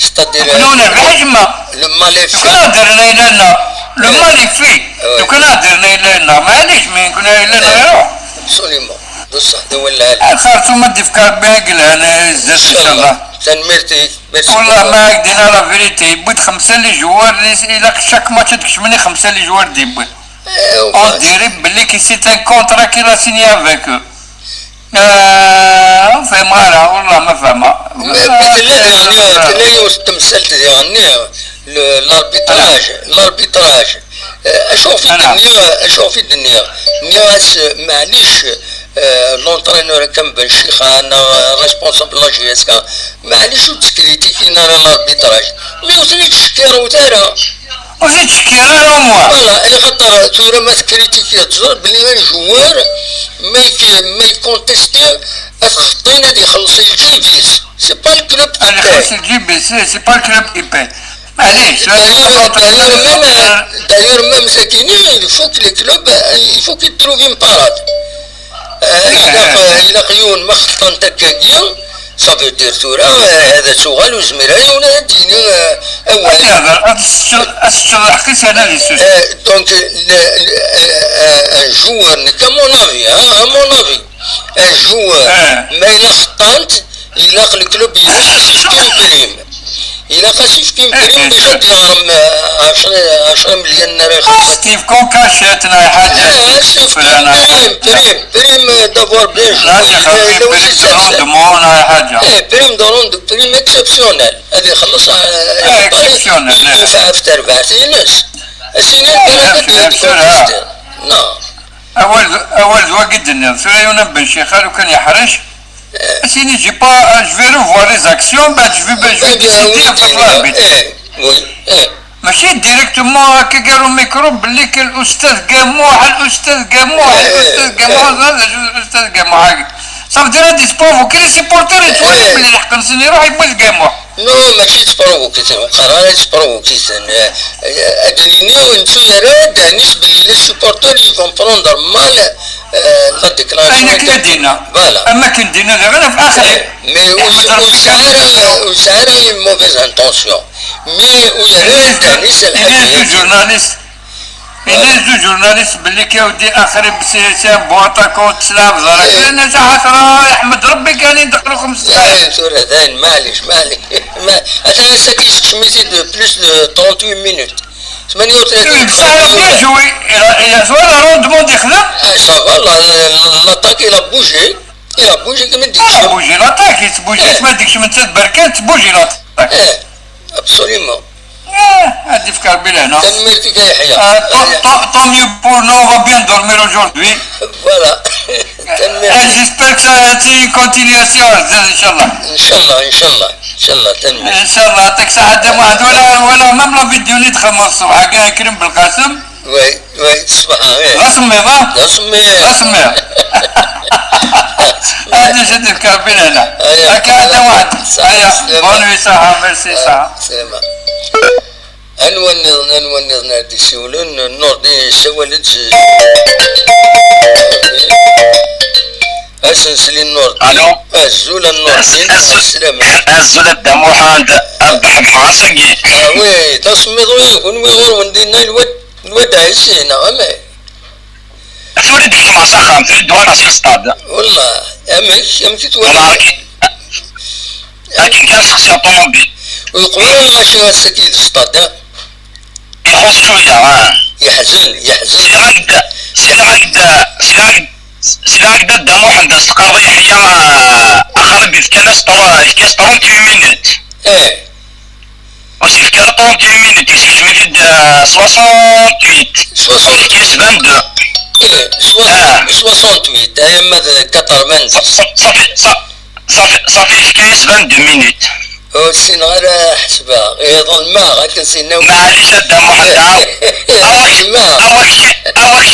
C'est-à-dire، نكونوا نربح جمع. Le mal est fait. لو كان درنا إلى لنا، le mal est fait. لو كان درنا إلى لنا، معليش، mais نكون إلى لنا يروح. Absolument. بصح، هذا هو العالم. الخرطوم ما ديفكار بها قلها، أنا زدت إن شاء الله. تنميرتي. والله ما هكدينا la vérité، يبوت خمسة les joueurs، إلا chaque match تكشمني خمسة les joueurs ديبوت. On dirait بلي كي c'est un contrat qu'il a signé avec eux. آه، فاهم غيرها، والله ما فاهمة. مثل يعني، تنيو تمثلت يعني، l'arbitrage، l'arbitrage. آه، أشوف في الدنيا، أشوف في الدنيا. نياس، معليش، آه، l'entraîneur كان بن شيخان، آه، responsable la J S K، معليش وتكريتيكينا على l'arbitrage. Mais وثني تشكير وثارة. وثني تشكير، آه، moi. Voilà، إيه خاطر ثورة ما تكريتيكي، تزور بلي un joueur ما يك-، ما يكونتيستي، أتخطينا دي يخلص الجيبيس. C'est pas le club qui paye. خلص الجيبيس، c'est pas le club qui paye. معليش، d'ailleurs، d'ailleurs même، d'ailleurs même ساكنين، il faut que les clubs، il faut qu'ils trouvent une parade. آه، إلا ق-، إلا قيون ما خطنت هكاكيا، ça veut dire ثورة، آه، هذا سؤال وزمير، هاي ولا هديني، آه، أول. هذا، هذا السؤال، السؤال الحقيقي سي أنا اللي سوسي. آه، donc، le، le، آه، آه، un joueur، à mon avis، hein، à mon avis، un joueur، ما إلا خطنت، إلا ق-، le club يفك une prime. إلا خاص يفك une prime باش غادي يغرم، آه، عشرة، عشرة مليون نار يخلص. ستيف كون كاشيت، لا حاجة. آه، ستيف كون، prime، prime، prime d'avoir bien joué. لا، سي خاوي، إلا وزيد prime de rendement، لا حاجة. إيه، prime de rendement، prime exceptionnelle. هذه يخلص، آه، إيه، exceptionnelle، إيه. يدفع في تربعتين ناس. السنين إيه، البلد bien sûr، آه. نعم. أول، أول ذو قد الناس، لا يونان بن شيخ، لو كان يحرش، سيني، j'ai pas، je vais revoir les actions، بعد je vais، je vais décider في الاربيتر. إيه، oui، إيه. ماشي directement هكا قالوا ميكرو بلي كان الاستاذ قاموح، الاستاذ قاموح، إيه، الاستاذ قاموح، إيه. هذا شو الاستاذ قاموح هكا. صافي دير هاد سبور، وكاين les supporters يتولوا إيه. بلي الحق Xemsin iruḥ yemmut Gamuḥ. Non, mačči d tprovokit, ur qqar ara d tprovokit. Ad d-nini ur nettu ara ddehn-is belli les supporters ils vont prendre mal, euh, la déclaration. Ayen akken ad d-yenna. Voilà. Am akken d-yenna daɣen ɣef axir. Mais ur, ur yesɛi ara, ur yesɛi ara une mauvaise intention. Mais ur yerra ara ddehn-is. Yenna-yas-d ujernalis, yenna-yas-d ujernalis belli Kaoudi axir c'est, c'est un bon attaquant, teslab ẓer. Yenna-yas axaṭer iḥmed Rebbi kan i d-iqlu xemsa. Tura dayen, maɛlic, maɛlic. Ma, atan ass-agi yessekcem-it-id plus de trente-huit minutes. Ttmanya u tlatin. Oui, mais ça a bien joué. Il a, il a joué le rendement des clubs. Ah, ça va, la, la, l'attaque, il a bougé. Il a bougé, comme il dit. Ah, bougé l'attaque, il bouge, mais dit que je me tiens de Berkane, bougé l'attaque. Eh, absolument. Ah, هادي في كربلاء، non ? Tanemmirt-ik a Yeḥya. Ah, tant, tant, tant mieux pour nous, on va bien dormir aujourd'hui. Voilà. Tanemmirt. Et j'espère que ça va être une continuation, Inch'Allah. Inch'Allah, Inch'Allah. Inch'Allah, tanemmirt. Inch'Allah, يعطيك الصحة. حتى واحد ولا، ولا même la vidéo اللي تخمم الصبح، كاع كريم بالقاسم. Oui, oui, ṣṣbeḥ, oui. D asemmiḍ, ah ? D asemmiḍ. D asemmiḍ. هادي شد الكربين هنا. Aya, هكا هذا واحد. Ṣṣeḥa, aya. Ṣṣelama. Bonne nuit, صحة، merci، صحة. Ṣṣelama. Anwa nniḍen, anwa nniḍen ara d-isiwlen? Nurdin yessawal-d s-, Nurdin. Ad s-nsel i Nurdin. Allô ? Azul a Nurdin. Azul. Sslam. Azul a Dda Muḥend, ad d-ḥeḍreɣ ass-agi. Ah oui, d asemmiḍ uya, kunwi ɣur-wen dinna lwad, lwad Ɛisi, neɣ amek? Tura i d-kecmeɣ s axxam, tura i d-uɣaleɣ si lestad. Wallah, amek, amek i twalaḍ? Wallah, akken, akken kan sexsiɣ ṭumubil. Ur yeqbil ara lɣaci ass-agi di lestad, ah? Ixuṣ cwiya, ah. Yeḥzen, yeḥzen. Sliɣ-ak-d, sliɣ-ak-d, sliɣ-ak-d, sliɣ-ak-d a Dda Muḥend, as-teqqareḍ i Yeḥya, ah, axrib, yefkan-as ṭru-, yefka-as trente-huit minutes. Eh. Ur s-yefki ara trente et un minutes, yessekcem-it-id, euh, soixante-huit. Soixante. Yefka-yas vingt-deux. Eh, soi-, ah, soixante-huit, ay ama d quatre-vingts. Sa-, sa-, safi, sa-, safi, safi, yefka-yas vingt-deux minutes. Ur ssineɣ ara ḥesbeɣ, eh, ḍelmeɣ, akken s-yenna. Maɛlic a Dda Muḥend, eh, awa-k, ḍelmeɣ. Awa-k, awa-k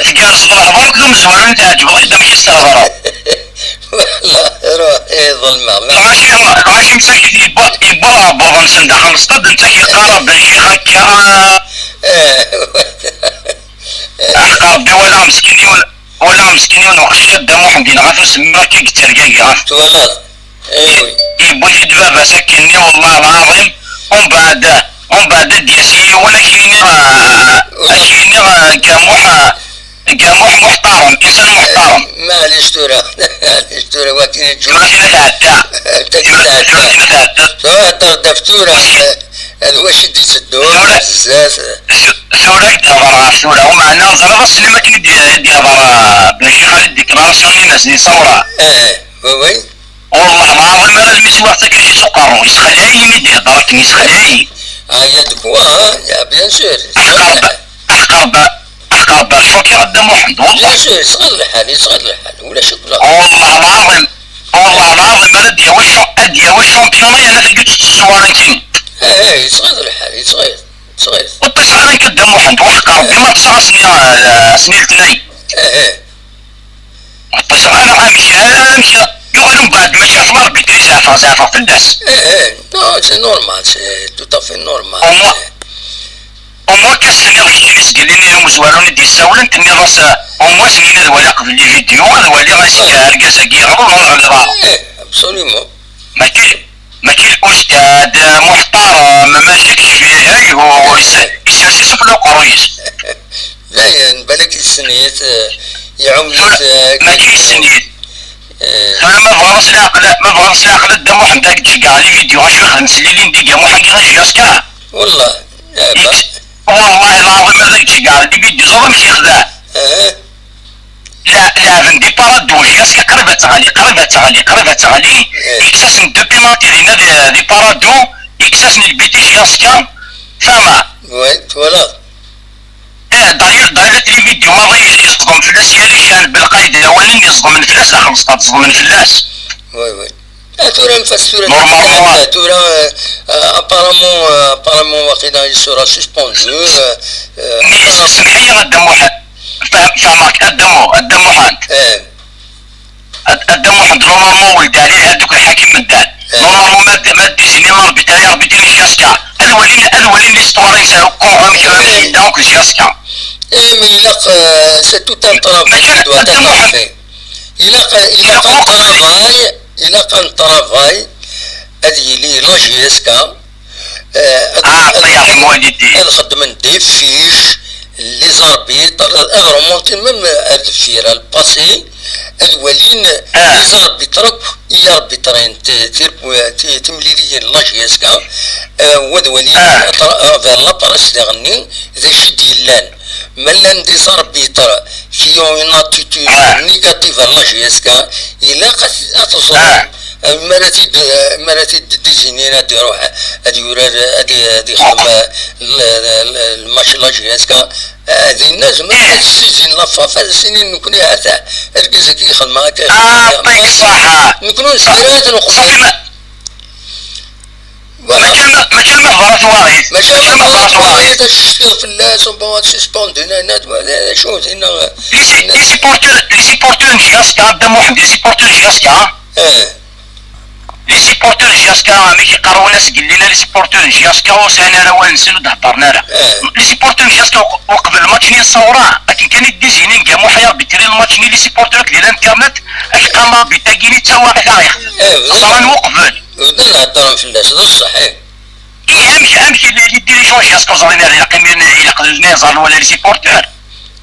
tgerrzeḍ lehḍur akked umezwaru-nni, teɛǧbeḍ-iyi-d amek i s-thedreḍ. Wallah, ruḥ, eh, ḍelmeɣ. Lɣaci, lɣaci msakit yewwa, yewwa uɛebbuḍ-nsen daxel n lestad, netta k-yeqqar a Ben Ccix akka. Eh. Aḥeqq Rebbi, walaɣ meskin-iw, walaɣ meskin-iw n uqcic a Dda Muḥend, yenɣa-t usemmiḍ akka i yettergagi ɣef. Twalaḍ? Eh oui. Yewwi-t-id baba-s akkenni, wallah lɛaḍim. Umbeɛd, umbeɛd ad d-yas yiwen ad k-yiniɣ, ah, ad k-yiniɣ, ah, Gamuḥ, ah, Gamuḥ muḥtarem, insan muḥtarem. Maɛlic tura, maɛlic tura, wakin ad tɛedda. Tura, tura ad tɛedda. Tura, tura, d wacu i d-iteddun, tura, zdat. Tura i d-hḍeṛ ɣef tura, umeɛna ẓriɣ ass-nni akken i d-, i d-yehḍeṛ, ah, Ben Ccix ɣer déclaration-nni n Ass di Samra. Eh, oui, oui. Wallah lɛaḍim, ar almi swiɣ takacit uqerru, yessexleɛ-iyi mi d-iheddeṛ akken, yessexleɛ-iyi. Ah, il y a de quoi, hein ? Il y a, bien sûr. Aḥeqq Rebbi, aḥeqq Rebbi, aḥeqq Rebbi, ar cukkeɣ a Dda Muḥend, wallah. Bien sûr, yesɣed lḥal, yesɣed lḥal, ulac akk la. Wallah lɛaḍim, wallah lɛaḍim, ar ad d-yawi cha-, ad d-yawi championnat yerna tagi tettṣewwer nekkini. Eh, eh, yesɣed lḥal, yesɣed, yesɣed. Ur ṭṭiseɣ ara nekk a Dda Muḥend, waḥeqq Rebbi ma ṭṭiseɣ ass-nni, ah, ass-nni letnayen. Eh, eh. Ṭṭiseɣ ara amek, amek yuɣal umbeɛd mačči ɣef l'arbitre i zeɛfeɣ, zeɛfeɣ fell-as. Eh, eh, non, c'est normal, c'est tout à fait normal. Au moins, au moins kan s-tenniḍ keččini seg lini n umezwaru i d-yessawlen, tenniḍ-as, au moins snin ad waliɣ qbel les vidéos, ad waliɣ amek argaz-agi yeɣleḍ neɣ ur yeɣliḍ ara. Eh, absolument. Mačči, mačči d ustad, muḥtarem, maca kečč, eh, ur is-, isers-it ɣef uqerruy-is. Dayen, balak yessen-it, eh, iɛum-it, eh, mačči yessen-it. Eh. Tura ma bɣiḍ s leɛqel, ma bɣiḍ s leɛqel a Dda Muḥend ad k-d-ceggɛeɣ les vidéos acu ixdem s lili n Dda Muḥend jusqu'à. Wallah, eh, ba. Wallah lɛaḍim ad k-d-ceggɛeɣ les vidéos, ẓer amek yexdeɛ. Eh. La-, leɛben di Paradou, jusqu'à qrib ad teɣli, qrib ad teɣli, qrib ad teɣli. Eh. Yekkes-asen deux pénalty dinna di, di Paradou, yekkes-asen lbiti jusqu'à tama. Ouais, voilà. Eh, d'ailleurs, d'ailleurs, les vidéos maḍi yal iẓeḍmen fell-as, yal ican belqayed lawan-in iẓeḍmen fell-as, daxel n stade ẓeḍmen fell-as. Oui, oui. Ah, tura nfas tura. Normalement, tura, euh, euh, apparemment, euh, apparemment, waqila il sera suspendu, euh, euh, mais apparemment. Semmeḥ-iyi a Dda Muḥend. Feh-, fehmeɣ-k a Dda Mu-, a Dda Muḥend. Eh. A, a Dda Muḥend, normalement, ur d-ɛli haduk lḥakim n dan. Eh. walin, ad walin l'histoire-is, akk amek ara yella, akk jusqu'à. Eh, mais ilaq, euh, c'est tout un travail qui doit être fait. Ilaq, ilaq un travail, ilaq un travail, ad yili la J S K, euh, ad, ah, ad, Allah yerḥem walidin. Ad xedmen des fiches, les arbitres, ad remonter même ar deffir, ar le passé, ad walin, ah, les arbitres akk i arbitrin ti-, tirbu-, ti-, timliliyin n la J S K, euh, u ad walin, ah, à tra-, à travers la presse diɣenni, d acu i d-yellan. Ma llan des arbitres qui ont une attitude, ah, négative à la J S K, ilaq ad, ad teẓrem, ah, mi ara t-id-, mi ara t-id-désignin ad iruḥ, ad yurar, ad i-, ad ixdem, ah, le, le, le, le match n la J S K. Ah, dinna zemren ad ssizin la F A F, ad as-inin nekkni hata, argaz-agi yexdem akka, ah, yexdem akka. Nekkni nezmer ad nqebbel. Voilà. Mačči alamma, mačči alamma teḍra twaɣit. Mačči alamma teḍra twaɣit, ad cetkiḍ fell-as, bon, ad suspendu, d acu, dinna, les, les supporters, les supporters n J S K, a Dda Muḥend, les supporters n J S K. Eh. Les supporters n J S K, amek i qqaren win asgellin, les supporters n J S K ur sɛin ara awal-nsen, ur d-heddren ara. Eh. Les supporters n J S K uq-, uqbel match-nni ass-a ur, akken kan i d-izinin Gamuḥ i arbitri n match-nni, les supporters akk di l'internet, ak qqaren arbit-agi-nni d tawaɣit ara yexdem. Eh, ẓran uqbel. Bdan heddren fell-as, d ṣṣeḥ, eh. Ih, amek, amek les, les dirigeants n J S K ur ẓrin ara, ilaq imiren, ilaq d nutni ad ẓren wala les supporters.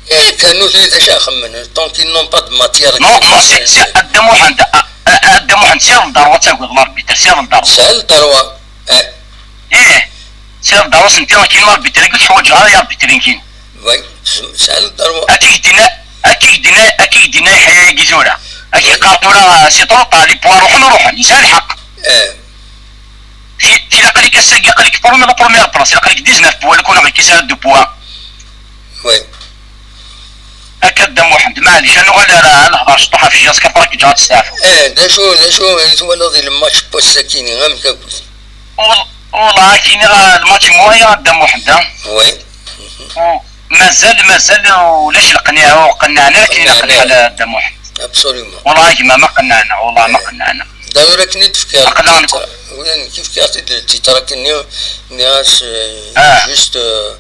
Eh, kan nutni d acu ara xemmen, tant qu'ils n'ont pas de matière. Non, non, c'est, c'est a Dda Muḥend, a, a, a Dda Muḥend, sɛiḍ lderwa ad tagiḍ l'arbitre, sɛiḍ lderwa. Sɛiḍ lderwa, eh. Ih, sɛiḍ lderwa, senti akin l'arbitre, ur teḥwaǧeḍ ara arbitrin-kin. Oui, sɛiḍ lderwa. Akka i k-d-yenna, akka i k-d-yenna, akka i k-d-yenna Yeḥya-agi tura. Akka i qqar tura, c'est trop tard, les points ruḥen, ruḥen, yesɛa lḥeqq. Eh. Ti-, tilaq-ik ass-agi, aql-ik premier, la première place, ilaq-ik dix-neuf points, lukan ur ɣ-ikkis ara deux points. Oui. Akka Dda Muḥend, maɛlic, ad nuɣal ar, ar nehḍer ciṭuḥ ɣef J S K, après ad k-ǧǧeɣ ad testeɛfuḍ. Eh, d acu, d acu i twalaḍ di lmatch n wass-akini, amek akk? Wal-, wallah, akini, ah, lmatch moyen, a Dda Muḥend, ah. Oui. U-, mazal, mazal ulac leqniɛ, ur qennɛen ara akken ilaq lḥal, a Dda Muḥend. Absolument. Wallah, a gma, ma qennɛen, wallah, ma qennɛen. D'ailleurs, akken i d-fkiɣ aql-aɣ ltitre, nekk fkiɣ-t-id ltitre akken-nni, nniɣ-as, euh, juste, euh,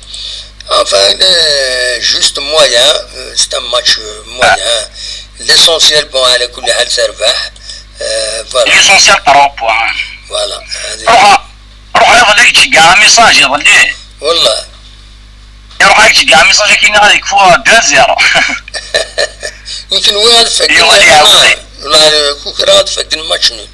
enfin, euh, juste moyen, euh, c'est un match, euh, moyen. L'essentiel, bon, ala kulli ḥal terbeḥ, euh, voilà. L'essentiel, trois points. Voilà. Ruḥ, ruḥ iḍelli, ak-d-ceggɛeɣ message iḍelli. Wallah. Iruḥ ak-d-ceggɛeɣ message akken ad yekfu deux zéro. Ur tenwi ad fakken. Yuɣal iɛawed. Wala kukra ad fakken match nul.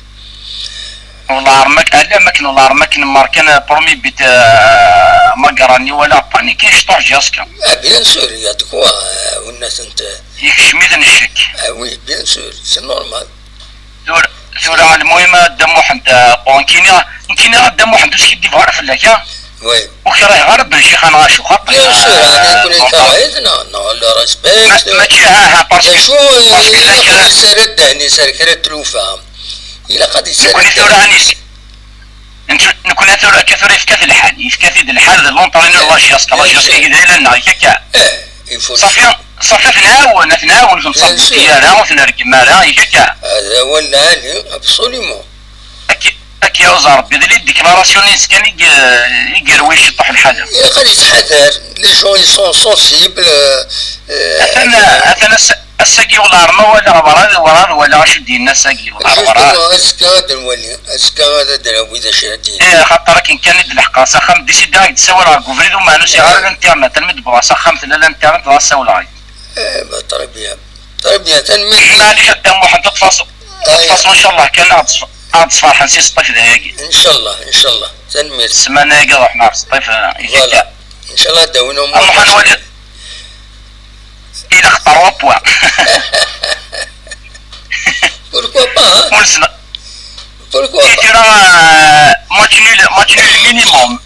Wallah, rmak-, ala makken, wallah, rmak-, markan premier but, euh, Magrani, wala paniqué ciṭuḥ J S K. Ah, bien sûr, il y a de quoi, euh, win-nni. Yekcem-iten ccek. Ah oui, bien sûr, c'est normal. Tura, tura, lmuhim, a Dda Muḥend, ah, bon, nekkini, nekkini a Dda Muḥend ur skiddibeɣ ara fell-ak, ah. Oui. Ur kriheɣ ara Ben Ccix neɣ acu, xaṭi. Bien sûr, ah, nekkni ah, nekreh-it, neɣ, neɣ le respect. Ma-, mačči, ha, ha, parce que, d acu, parce que ilaq ad yesserra ddehn-is ar kra n tlufa. Ilaq ad yesserra ddehn-is. Nekkni tura, anis-, Nekkni tura akka, tura yefka-t lḥal, yefka-t-id lḥal d l'entraîneur, eh, la J S K, la J S K, bien sûr, i d ayla-nneɣ, yak akka. Eh, il faut. Safi, safi, ad t-nɛawen, ad t-nɛawen, ur t-nsebbiti ara, ur t-nergem ara, yak akka. Hada huwa lɛali, absolument. Akka, akka, yuẓa Rebbi, d les déclarations-ines kan i y-, i yerwi ciṭuḥ lḥal. Ilaq ad yettḥadar, les gens ils sont sensibles, euh, euh, atan, atan ass-, Ass-agi ur la rma walaɣ, werɛad, werɛad walaɣ acu d-yenna ass-agi, werɛad, werɛad. Justement, azekka ad nwali, azekka ad d-nawi d acu ara d-yini. Eh, xaṭer akken kan i d-leḥqeɣ s axxam, décidiɣ ad d-ssawaleɣ deg ubrid, u meɛna ur sɛiɣ ara l'internet, almi d-wwḍeɣ s axxam tella l'internet, dɣa ssawleɣ-ak. Eh, bah, très bien. Très bien, tanemmirt. Maɛlic a Dda Muḥend, de toute façon, de toute façon, inchallah, kan ad ɣ-d-sferḥen si Sṭif dagi. Inchallah, inchallah. Tanemmirt. Ssmana-agi ad ruḥen ɣer Sṭif, eh, voilà. Inchallah, ad d-awin umuṭ. Ad ruḥen wali. Ilaq trois points. Pourquoi pas, hein? Ur nesla. Pourquoi pas? Tira, euh, match nul, match nul minimum.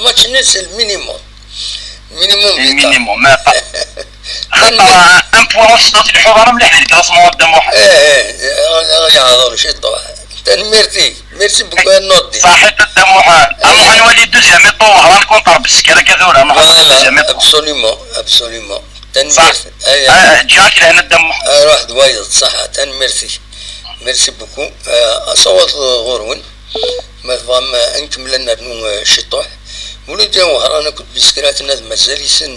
Match nul, c'est le minimum. Minimum. Le minimum, mais pas. Xaṭer, un point ur tessineḍ ad telḥuḍ ara mliḥ di classement a Dda Muḥend. Eh, eh, eh, yeɛḍer ciṭuḥ. Tanemmirt-ik. Merci beaucoup, a Nordin. Ṣaḥit a Dda Muḥend. A Muḥend, nwali deuxième tour, rencontre Beskar akka tura, nruḥ deuxième tour. Voilà, absolument, absolument. Tanemmirt. Aya. Ah, ǧǧiɣ-ak lehna a Dda Muḥend. Ah, ruḥ d wayeḍ, ṣaḥa, tanemmirt-ik. Merci beaucoup. Ah, asawaḍ ɣur-wen. Ma tebɣam, ah, ad nkemmel ad nernu, ah, ciṭuḥ. Mulud Wehran akked Biskra tenna-d mazal-iten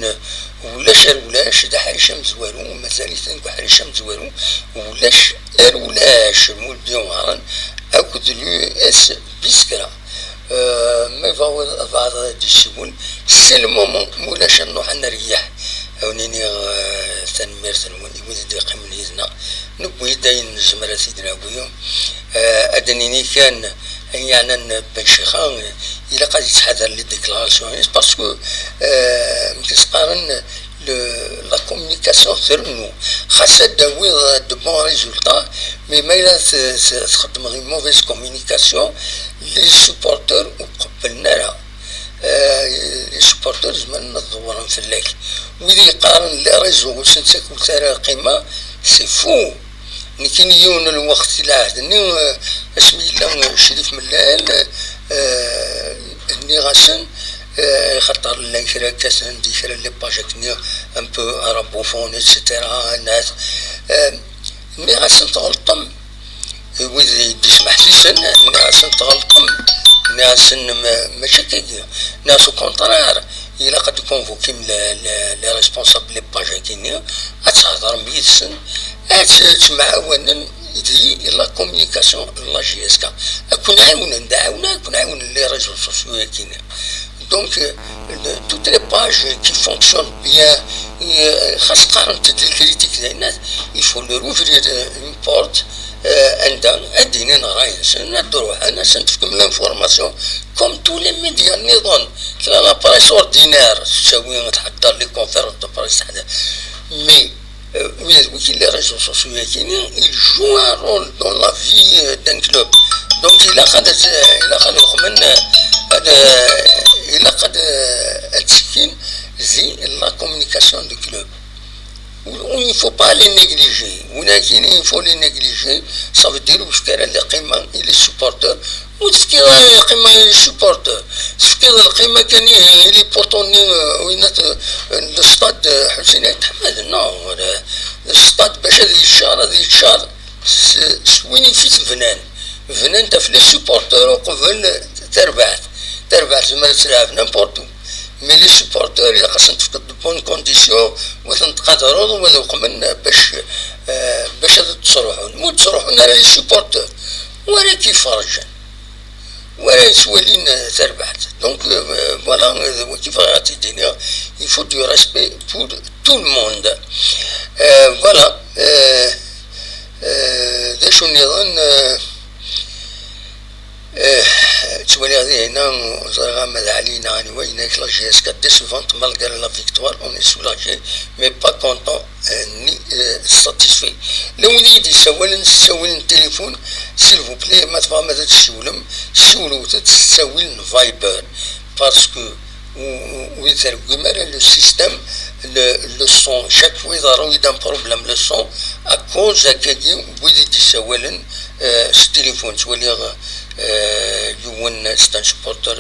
ulac ar ulac, d aḥric amezwaru, mazal-iten deg uḥric amezwaru, ulac ar ulac. Mulud Wehran akked l'U S Biskra. Euh, ma yebɣa wayeḍ ad d-yessiwel, c'est le moment, ma ulac ad nruḥ ad neryeḥ. Ad wen-iniɣ, euh, tanemmirt-nwen i wid i d-yeqqimen yid-neɣ. Newwi-d ayen nezmer ad t-id-nawi. Euh, ad d-nini kan, ayen yeɛnan Ben Chixa, ilaq ad yettḥadar les déclarations-is, parce que, euh, amek i s-qqaren, le, la communication trennu. Xas ad d-tawiḍ de bons résultats, mais ma yella t-, t-, txeddmeḍ une mauvaise communication, les supporters ur qebblen ara. Euh, les supporters zemren ad ḍewren fell-ak. Wid yeqqaren les réseaux ur sen-ttakkent ara lqima, c'est faux. Nekkini yiwen n lweqt di lɛehd-nni, euh, asmi yella, euh, Crif Mellal, euh, nniɣ-asen, euh, xaṭer llan kra kkaten di kra n les pages akken un peu arabophone, et cetera, nniɣ-asen, euh, nniɣ-asen tɣelṭem. Wid i d-ismeḥsisen, nniɣ-asen tɣelṭem, nniɣ-asen ma-, mačči akkagi, nniɣ-asen au contraire, ilaq ad d-convoquim le, le, les responsables n les pages-agi-nni, ad thedrem yid-sen, ad t-, ttemɛawanen di la communication n la J S K. Ad ken-ɛiwnen, d aɛawna ad ken-ɛiwnen les réseaux sociaux-agi-nni. Donc, euh, de, toutes les pages qui fonctionnent bien, euh, xas qqarent-d les critiques d ayennat, il faut leur ouvrir, euh, une porte, euh, anda ad d-inin ṛṛay-nsen, ad d-ruḥen, ad sen-tefkem l'information, comme tous les médias nniḍen. Tella la presse ordinaire, tettawi, tḥeddar les conférences de presse, teḥdar. Mais, euh, wid, wid les réseaux sociaux-agi-nni, ils jouent un rôle dans la vie, euh, d'un club. Donc, ilaq ad, ilaq ad uqmen, euh, ad, euh, ilaq ad, euh, ad ttekkin di la communication du club. Il ne faut pas les négliger. Walakin il faut les négliger, ça veut dire ur yefki ara lqima i les supporters. Ur tefkiḍ ara lqima i les supporters. Tefkiḍ lqima kan i, i les poteaux-nni, euh, winat, euh, le stade, euh, Ḥusin Ayt Ḥmed. Non, le, le stade bac ad yeččar, ad yeččar s, s win i t-bnan. Bnan-t ɣef les supporters uqbel tarbaɛt. Tarbaɛt zemren ad tt-lɛeb n'importe où. Mais les supporters, ilaq ad sen-tefkeḍ de bonnes conditions, u ad ten-tqadreḍ, u ad uqmen bac, euh, bac ad ttruḥun. Ma ur ttruḥun ara les supporters, wa ara k-iferrjen, wa ara yettwalin, euh, tarbaɛt. Donc, euh, voilà, euh, wagi bɣiɣ ad t-id-iniɣ, il faut du respect pour tout le monde. Euh, voilà. Euh, euh, d acu nniḍen, euh, Eh, ttwaliɣ dinna, ẓriɣ ama d Ɛli neɣ anwa, yenna-k la J S K décevante malgré la victoire, on est soulagé, mais pas content, euh, ni, euh, satisfait. Llan wid i yi-d-yessawalen s ttawil n tilifun, s'il vous plaît, ma tebɣam ad d-tessiwlem, siwlet-d s ttawil n Viber, parce que ur, ur, ur tergim ara le système, le, le son. Chaque fois iḍerru-yi-d un problème le son, à cause akkagi, wid i d-yessawalen, euh, s tilifun. Ttwaliɣ, euh, yiwen, c'est un supporter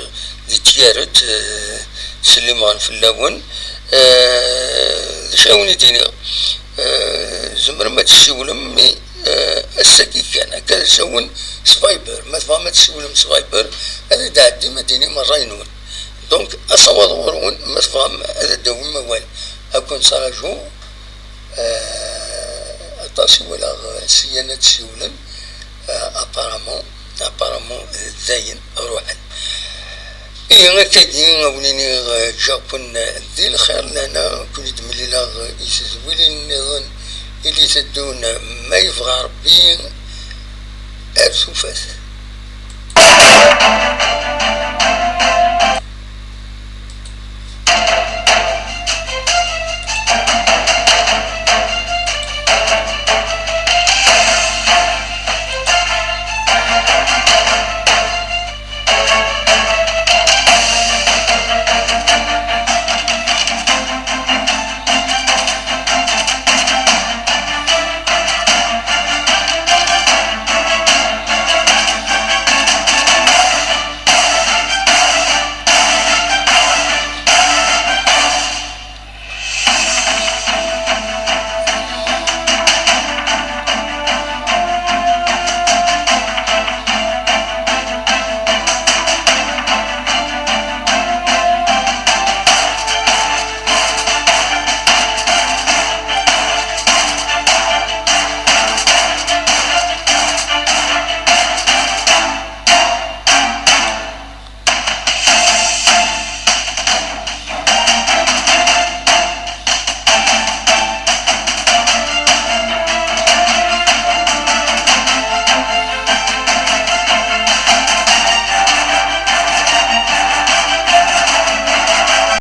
di Tiyaret, euh, ttsellimeɣ fell-awen. Euh, d acu ara wen-id-iniɣ? Euh, tzemrem ad tessiwlem, mais, euh, ass-agi kan, akka d asawen s Viber. Ma tebɣam ad tessiwlem s Viber, ad d-tɛeddim, ad d-tinim ṛṛay-nwen. Donc, asawaḍ ɣur-wen, ma tebɣam ad d-tawim awal. Ad ken-ttṛajuɣ, euh, aṭas i walaɣ, euh, syan ad d-siwlen, euh, apparemment, apparemment, euh, dayen ruḥen. Ihi akkagi, a wen-iniɣ, euh, ǧǧiɣ-ken, euh, di lxir, lana ken-id-mlileɣ, euh, i tedwilin nniḍen i d-iteddun, euh, ma yebɣa Ṛebbi, ar tufat.